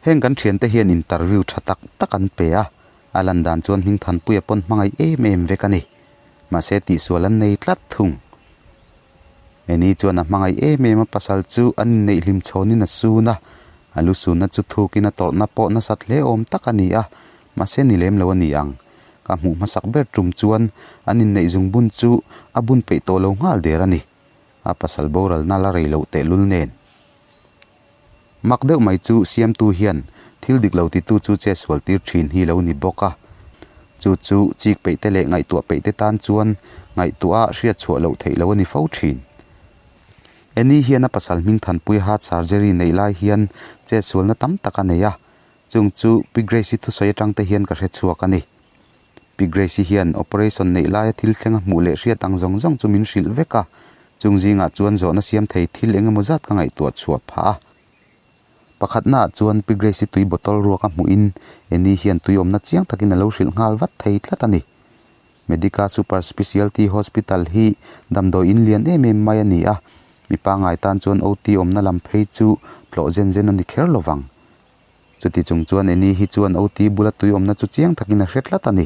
Heng kan thiante hian interview tha tak tak an pe a, a lan dan chuan Hmingthanpuia pawn hmangaih em em vek a ni. Mahse tihsual an nei tlat thung. Eni chuan a hmangaih em em a pasal chu an inneih hlim chhawnin a sun a, a lu sunna chu thukin a tawrhna pawh nasat hle awm tak a ni a, mahse ni lem lo a ni ang. Ka hmuh hmasak ber tum chuan an inneih zungbun chu a bun peih tawh lo nghal der a ni. A pasal boralna la rei loh tehlul nen. Mak deuh mai chu siamtu hian thil dik lo titu chu che sual tir thin hi lo ni bawk a. Chu chu chik peih te leh ngaihtuah peih te tan chuan ngaihtuah a hriat chhuah loh theih lo a ni fo thin. Annie hian a pasal hmingthanpui heart surgery neih lai hian chetsualna tam tak a nei a, chung chu Pi Grace-i thusawi atang te hian ka hre chhuak a ni. Pi Grace-i hian operation neih laia thil thleng a hmuh leh hriat ang zawng zawng chu min hrilh vek a, chung zingah chuan zawhna siam thei thil eng emaw zat ka ngaihtuah chhuah phah a. Pakhatnaah chuan Pi Grace-i tui bottle ruak a hmuhin Annie hian tui awmna chiang takin a lo hrilh nghal vat thei tlat a ni. Medica Super Specialty Hospital hi damdawi in lian em em mai a ni a, mi pangngai tan chuan OT awmna lam phei chu tlawh zen zen a ni kher lovang. Chuti chung chuan Annie hi chuan OT bula tui awmna chu chiang takin a hre tlat a ni.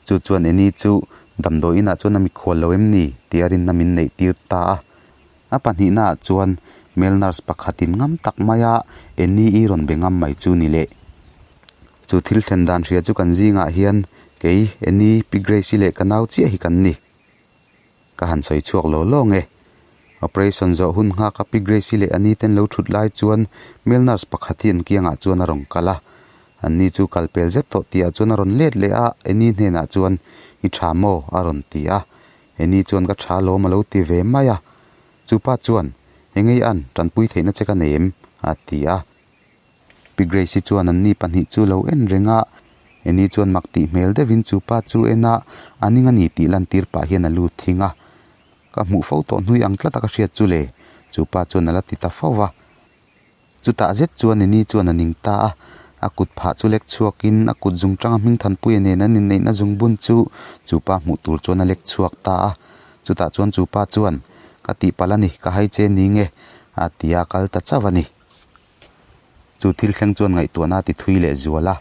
Chu chuan Annie chu damdawi inah chuan a mikhual lo em ni tih a rinna min neih tir ta a. A pahnihnaah chuan male nurse pakhatin ngam tak maia Annie i rawn be ngam mai chu ni leh. Chu thil thlen dan hria chu kan zingah hian kei, Annie, Pi Grace-i leh ka nau chiah hi kan ni. Ka han sawi chhuak law law nge. Operation zawh hun nghak a Pi Grace-i leh Annie ten lo thut lai chuan male nurse pakhat hi an kiangah chuan a rawn kal a. Anni chu kal pel zet tawh tihah chuan a rawn let leh a, Annie hnenah chuan, I tha maw? a rawn ti a. Annie chuan ka tha lawm a lo ti ve mai a. Chu pa chuan, Engei an, tanpui theihna che ka nei em? a ti a. Pi Grace-i chuan anni pahnih chu lo en reng a, Annie chuan mak tih hmel deuhin chu pa chu en a, a ning a ni tih lantir pah hian a lut thing a. Ka hmuh fo tawh hnui ang tlat a ka hriat chu le, chu pa chuan a la ti ta fo va. Chutah zet chuan Annie chuan a ning ta a, a kut phah chu lek chhuakin a kut zung tanga Hmingthanpuia nen an inneihna zungbun chu chu pa hmuh tur chuan a lek chhuak ta a. Chutah chuan chu pa chuan, Ka tihpalh a ni, ka hai che ni nge? a ti a, kal ta chauh a ni. Chu thil thleng chuan ngaihtuahna a ti thui leh zual a.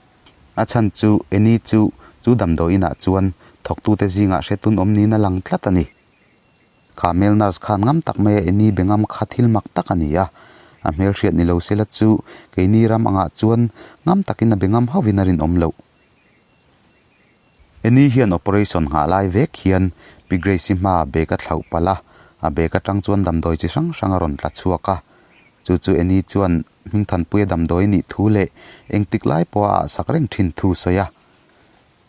A chhan chu Annie chu chu damdawi inah chuan thawktute zingah hretun awm niin a lang tlat a ni. Kha male nurse khan ngam tak mai a Annie be ngam kha thil mak tak a ni a. A hmelhriat ni lo sela chu keini ram angah chuan ngam takin a be ngam hauhin a rinawm loh. Annie hian operation nghah lai vek hian Pi Grace-i hma bag a thlauh palh a, a bag atang chuan damdawi chi hrang hrang a rawn tla chhuak a. Chu chu Annie chuan Hmingthanpuia damdawi nih thu leh engtik lai pawha a sak reng thin thu sawi a.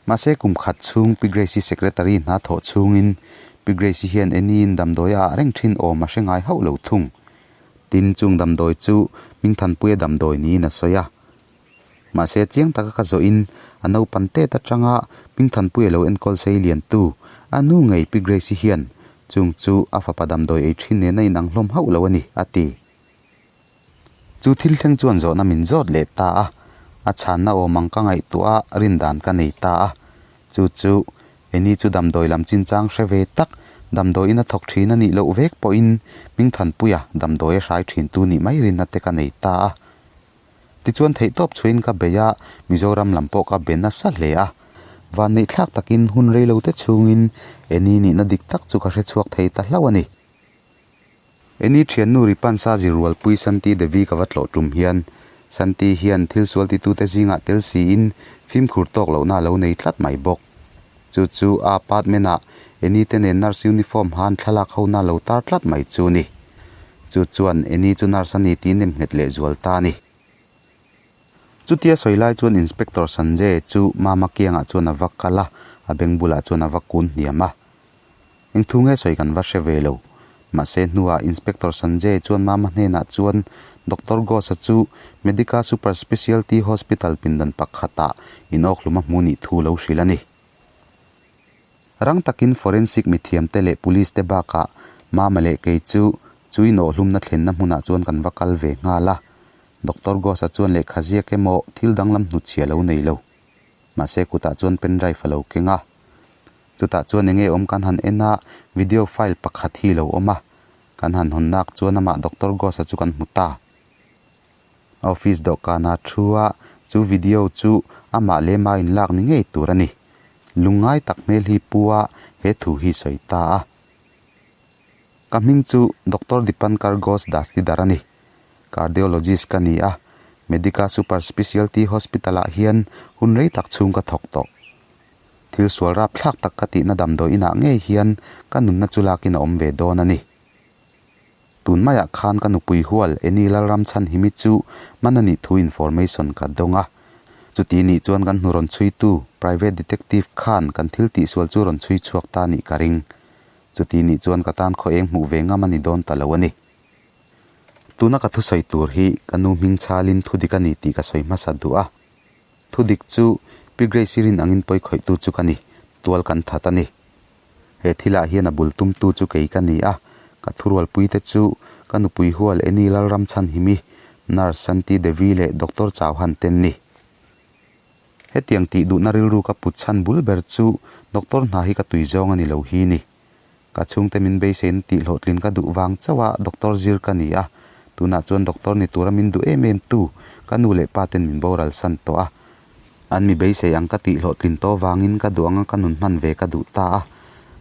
Mahse kum khat chhung Pi Grace-i secretary hna thawh chhungin Pi Grace-i hian Annie-in damdawi a ah reng thin awm a hre ngai hauh lo thung. Tin, chung damdawi chu Hmingthanpuia damdawi niin a sawi a. Mahse chiang taka ka zawhin a naupan tet atanga Hmingthanpuia lo enkawl sei liantu a nu ngei Pi Grace-i hian chung chu a fapa damdawi ei thin nen a inang hlawm hauh lo a ni, a ti. Chu thil thleng chuan zawhna min zawt leh ta a. A chhanna awm ang ka ngaihtuah a, rin dan ka nei ta a. Chu chu Eni chu damdawi lam chinchang hre ve tak, damdawi ina thawk thin a nih loh vek pawhin Hmingthanpuia damdawi a hrai thintu nih mai rinna te ka nei ta a. Tichuan theihtawp chhuain ka bei a, Mizoram lam pawh ka be nasa hle a. Vanneihthlak takin hun reilote chhungin Eni nihna dik tak chu ka hrechhuak thei ta hlauh a ni. Eni thiannu Ripansa zirrualpui Santi Devi ka va tlawh tum hian Santi hian thil sual titute zingah tel siin fimkhur tawk lohna a lo nei tlat mai bawk. Chu chu a apartment ah Eni te nen nurse uniform han thlalak hona lo tar tlat mai chu ni. Chu chuan Eni chu nurse a ni tih nem nghet leh zual ta a ni. Chutia sawi lai chuan Inspector Sanjay chu Mama kiangah chuan a va kal a, a beng bulah chuan a va kun hniam a. Eng thu nge sawi kan va hre ve lo. Mahse hnuah Inspector Sanjay chuan Mama hnenah chuan Doctor Ghosh-a chu Medica Super Specialty Hospital pindan pakhatah inawkhlum a hmu nih thu lo hrilh a ni. Rang takin forensic mithiamte leh police te bakah Mama leh kei chu chu inawhhlumna thlenna hmunah chuan kan va kal ve nghal a. Doctor Ghosh-a chuan lehkha ziak emaw thil danglam hnutchhia lo nei lo. Mahse kutah chuan pendrive a lo keng a. Chutah chuan enge awm kan han en a, video file pakhat hi lo awm a. Kan han hawn nak chuan amah Doctor Ghosh-a chu kan hmu ta. A office dawhkanah thu a, chu video chu amah leh mah inlak ni ngei tur a ni. Lungngai tak hmel hi pu a, he thu hi sawi ta a. Ka hming chu Doctor Dipankar Ghosh Dastidar a ni. Cardiologist ka ni a, Medica Super Specialty Hospital-ah hian hun rei tak chhung ka thawk tawh. Thil sual rapthlak tak ka tihna damdawi inah ngei hian ka nunna chu lakin a awm ve dawn a ni. Tun maiah khan ka nupui hual Eni Lalramchhanhimi chu man a nih thu information ka dawng a. Chuti nih chuan kan hnu rawn chhuitu private detective khan kan thil tihsual chu rawn chhui chhuak ta nih ka ring. Chuti nih chuan ka tan khaw eng hmuh ve ngam a ni dawn ta lo a ni. Tuna ka thusawi tur hi ka nu hming chhalin thudik a ni tih ka sawi hmasa duh a. Thudik chu Pi Grace-i rin angin pawi khawihtu chu ka ni, tual kan that a ni. He thilah hian a bul tumtu chu kei ka ni a, ka thurualpuite chu ka nupui hual Eni Lalramchhanhimi, Nurse Shanti Devi leh Doctor Chauhan ten ni. Hetiang tih duhna rilru ka put chhan bul ber chu Doctor hna hi ka tui zawng a ni lo hi ni. Ka chhungte min beiseina tih hlawhtlin ka duh vang chauh a doctor zir ka ni a, tunah chuan doctor ni tura min duh em em tu ka nu leh pa ten min boral san tawh a. An mi beisei ang ka tih hlawhtlin tawh vangin ka duh anga ka nun hman ve ka duh ta a.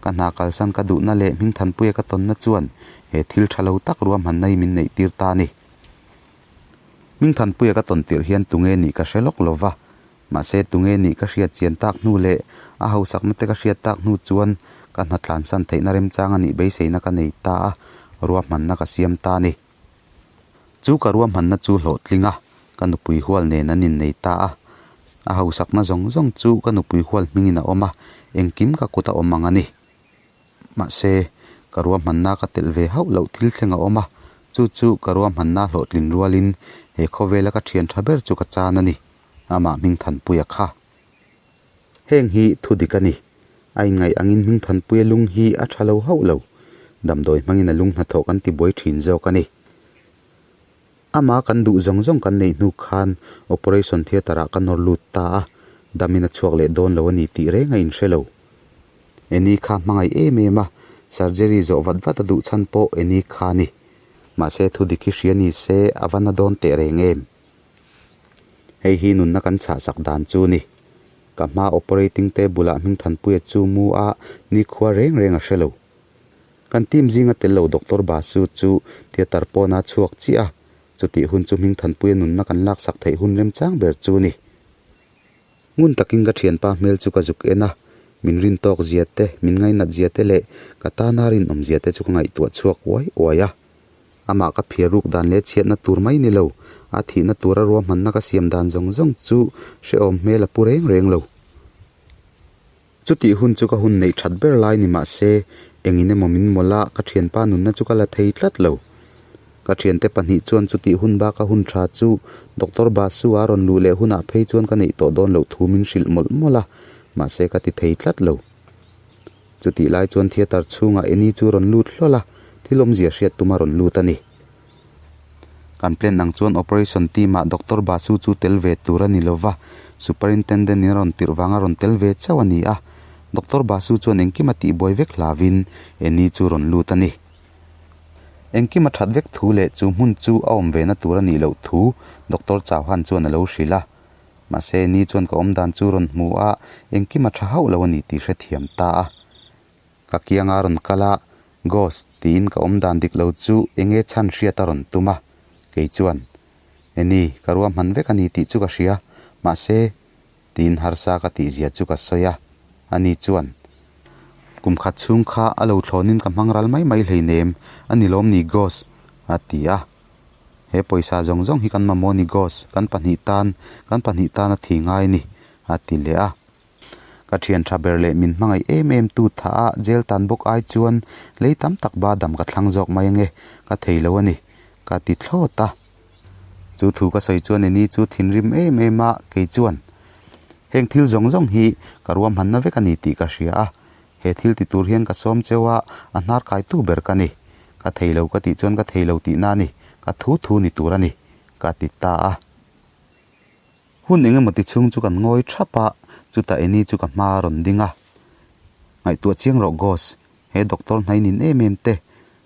Ka hna kalsan ka duhna leh hmingthanpuia ka tawnna chuan he thil tha lo tak ruahmanna hi min neih tir ta a ni. Hmingthanpuia ka tawn tirh hian tunge nih ka hre lawk lova, Mahse tunge nih ka hriat chian tak hnu leh a hausakna te ka hriat tak hnu chuan ka hna tlansan theihna remchang a nih beiseina ka nei ta a, ruahmanna ka siam ta a ni. Chu ka ruahmanna chu hlawhtling a, ka nupui hual nen an innei ta a. A hausakna zawng zawng chu ka nupui hual hmingin a awm a, engkim ka kut a awm ang a ni. Mahse, ka ruahmanna ka telh ve hauh loh thil thleng a awm a, chu chu ka ruahmanna hlawhtlin rualin he khawvela ka thian tha ber chu ka chan a ni. Amah Hmingthanpuia kha. Heng hi thu dik a ni. A inngaih angin Hmingthanpuia lung hi a tha lo hauh lo. Damdawi hmangin a lung hnathawh kan ti buai thin zawk a ni. Amah kan duh zawng zawng kan neih hnu khan operation theatre ah ka nawr lut ta a, damin a chhuak leh dawn lo a ni tih reng a inhre lo. Eni kha hmangaih em em a, surgery zawh vat vat a duh chhan pawh Eni kha a ni. Mahse thu dik hi hria ni se a va na dawn teh reng em? Hei hi nunna kan chhahsak dan chu ni. Ka hma operating table ah Hmingthanpuia chu mu a nikhua reng reng a hre lo. Kan team zinga tel lo Doctor Basu chu theatre pawna chhuak chiah a, chutih hun chu Hmingthanpuia nunna kan laksak theih hun remchang ber chu ni. Ngun takin ka thianpa hmel chu ka zuk en a, min rin tawk zia te, min ngainat zia te leh ka tana rinawm zia te chu ka ngaihtuah chhuak uai uai a. Amah ka phiar ruk dan leh chhiatna tur mai ni lo, a thihna tura ruahmanna ka siam dan zawng zawng chu hrehawm hmel a pu reng reng lo. Chutih hun chu ka hun neih that ber lai ni mah se, engin emaw min mawlh a, ka thianpa nunna chu ka la thei tlat lo. Ka thiante pahnih chuan chutih hun baka hun tha chu Doctor Basu a rawn luh leh hunah phei chuan ka neih tawh dawn loh thu min hrilh mawlh mawlh a, mahse ka ti thei tlat lo. Chutih lai chuan theatre chhungah Eni chu rawn lut hlawl a, thil awmzia hriat tuma rawn lut a ni. Kan plan ang chuan operation team ah Doctor Basu chu tel ve tur a ni lova, Superintendent in a rawn tirh vanga rawn tel ve chauh a ni a. Doctor Basu chuan engkim a tihbuai vek hlavin Annie chu rawn lut a ni. Engkim a that vek thu leh chu hmun chu a awm ve na tur a nih loh thu Doctor Chauhan chuan a lo hrilh a. Mahse Annie chuan ka awmdan chu rawn hmu a, engkim a tha hauh lo a ni tih hrethiam ta a. Ka kianga rawn kal a, Ghost tiin ka awm dan dik lo chu enge chhan hriat a rawn tum a, kei chuan, Eni, ka ruahman vek a ni tih chu ka hria, mahse, tiin harsa ka tih zia chu ka sawi a, ani chuan, Kum khat chhung kha a lo thlawnin ka hmang ral mai mai hleinem, a ni lawm ni Ghost? a ti a. He pawisa zawng zawng hi kan mamawh ni Ghost, kan pahnih tan, kan pahnih tan a thi ngai ni, a ti leh a. Ka thian tha ber leh min hmangaih em em tu tha a jail tan bawk ai chuan lei tam tak ba dam ka thlang zawk mai ange, ka thei lo a ni, ka ti thlawt a. Chu thu ka sawi chuan Eni chu thinrim em em a, kei chuan heng thil zawng zawng hi ka ruahmanna vek a ni tih ka hria a, he thil ti tur hian ka sawm cheu a, a hnar kaitu ber ka ni. Ka thei lo ka tih chuan ka thei lo tihna a ni, ka thu thu ni tur a ni, ka ti ta a. Hun eng emaw ti chhung chu kan ngawi thap a, chutah Eni chu ka hma a rawn ding a. Ngaihtuah chiang rawh Gos, he doctor hnai nin em em te,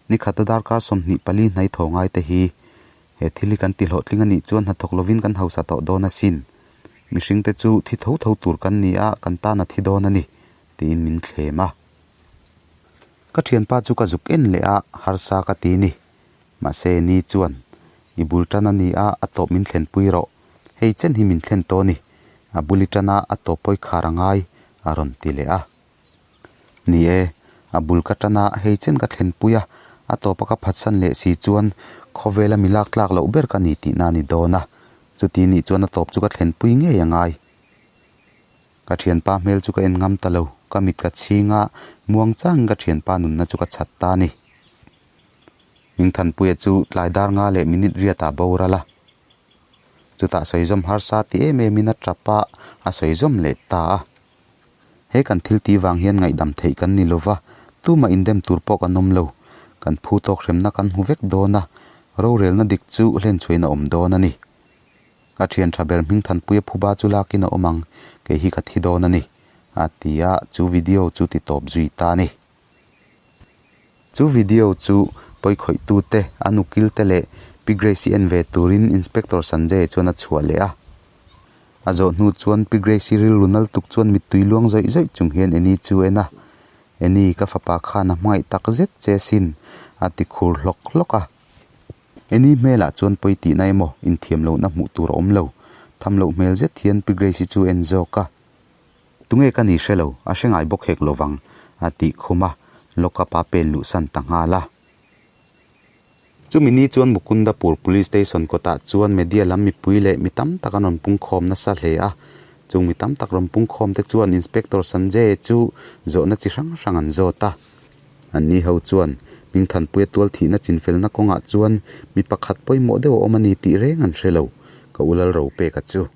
nikhata darkar 24 hnai thaw ngai te hi, he thil hi kan ti hlawhtling a nih chuan hnathawk lovin kan hausa tawh dawn asin. Mihring te chu thi tho tho tur kan ni a, kan tan a thi dawn a ni, tiin min thlem a. Ka thianpa chu ka zuk en leh a, harsa ka ti ni. Mahse ni chuan, I bul tan a ni a, a tawp min thlenpui rawh. Hei chen hi min thlen tawh a ni. A bul i tan a, a tawp pawi khar a ngai, a rawn ti leh a. Ni e, a bul ka tan a, hei chen ka thlenpui a, a tawpa ka phatsan leh si chuan khawvela mi lak tlak loh ber ka ni tihna a ni dawn a. Chuti nih chuan a tawp chu ka thlenpui ngei a ngai. Ka thianpa hmel chu ka en ngam ta lo, ka mit ka chhing a, muang changin ka thianpa nunna chu ka chhat ta a ni. Hmingthanpuia chu tlai dar nga leh minute riat ah boral a. Chutah sawizawm harsa ti em em in a tap a, a sawizawm leh ta a. He kan thil tih vang hian ngaihdam theih kan ni lova, tumah indem tur pawh kan awm lo. Kan phu tawk hremna kan hmu vek dawn a, rorelna dik chu hlenchhuain a awm dawn a ni. Ka thian tha ber Hmingthanpuia phuba chu lakin a awm ang, kei hi ka thi dawn a ni, a ti a, chu video chu ti tawp zui ta a ni. Chu video chu pawikhawih-tute, an ukilte leh Pi Grace-i en ve turin Inspector Sanjay chuan a chhuah leh a. A zawh hnu chuan Pi Grace-i rilru nal tuk chuan mittui luang zawih zawih chung hian Annie chu en a, Annie, ka fapa khan a hmangaih tak zet che sin, a ti khur hlawk hlawk a. Annie hmelah chuan pawi tihna emaw inthiam lohna hmuh tur a awm lo. Tham loh hmel zet hian Pi Grace-i chu en zawk a. Tunge ka ni hre lo, a hre ngai bawk hek lovang, a tih khum a, lock-up a pen luhsan ta nghal a. Chumi ni chuan Mukundapur Police Station kawtah chuan media lam mipui leh mi tam tak an rawn pungkhawm nasa hle a. Chung mi tam tak rawn pungkhawm te chuan Inspector Sanjay chu zawhna chi hrang hrang an zawt a. Anni ho chuan Hmingthanpuia tual thihna chinfelna kawngah chuan mi pakhat pawimawh deuh a awm a ni tih reng an hre lo, ka u Lalropeka chu.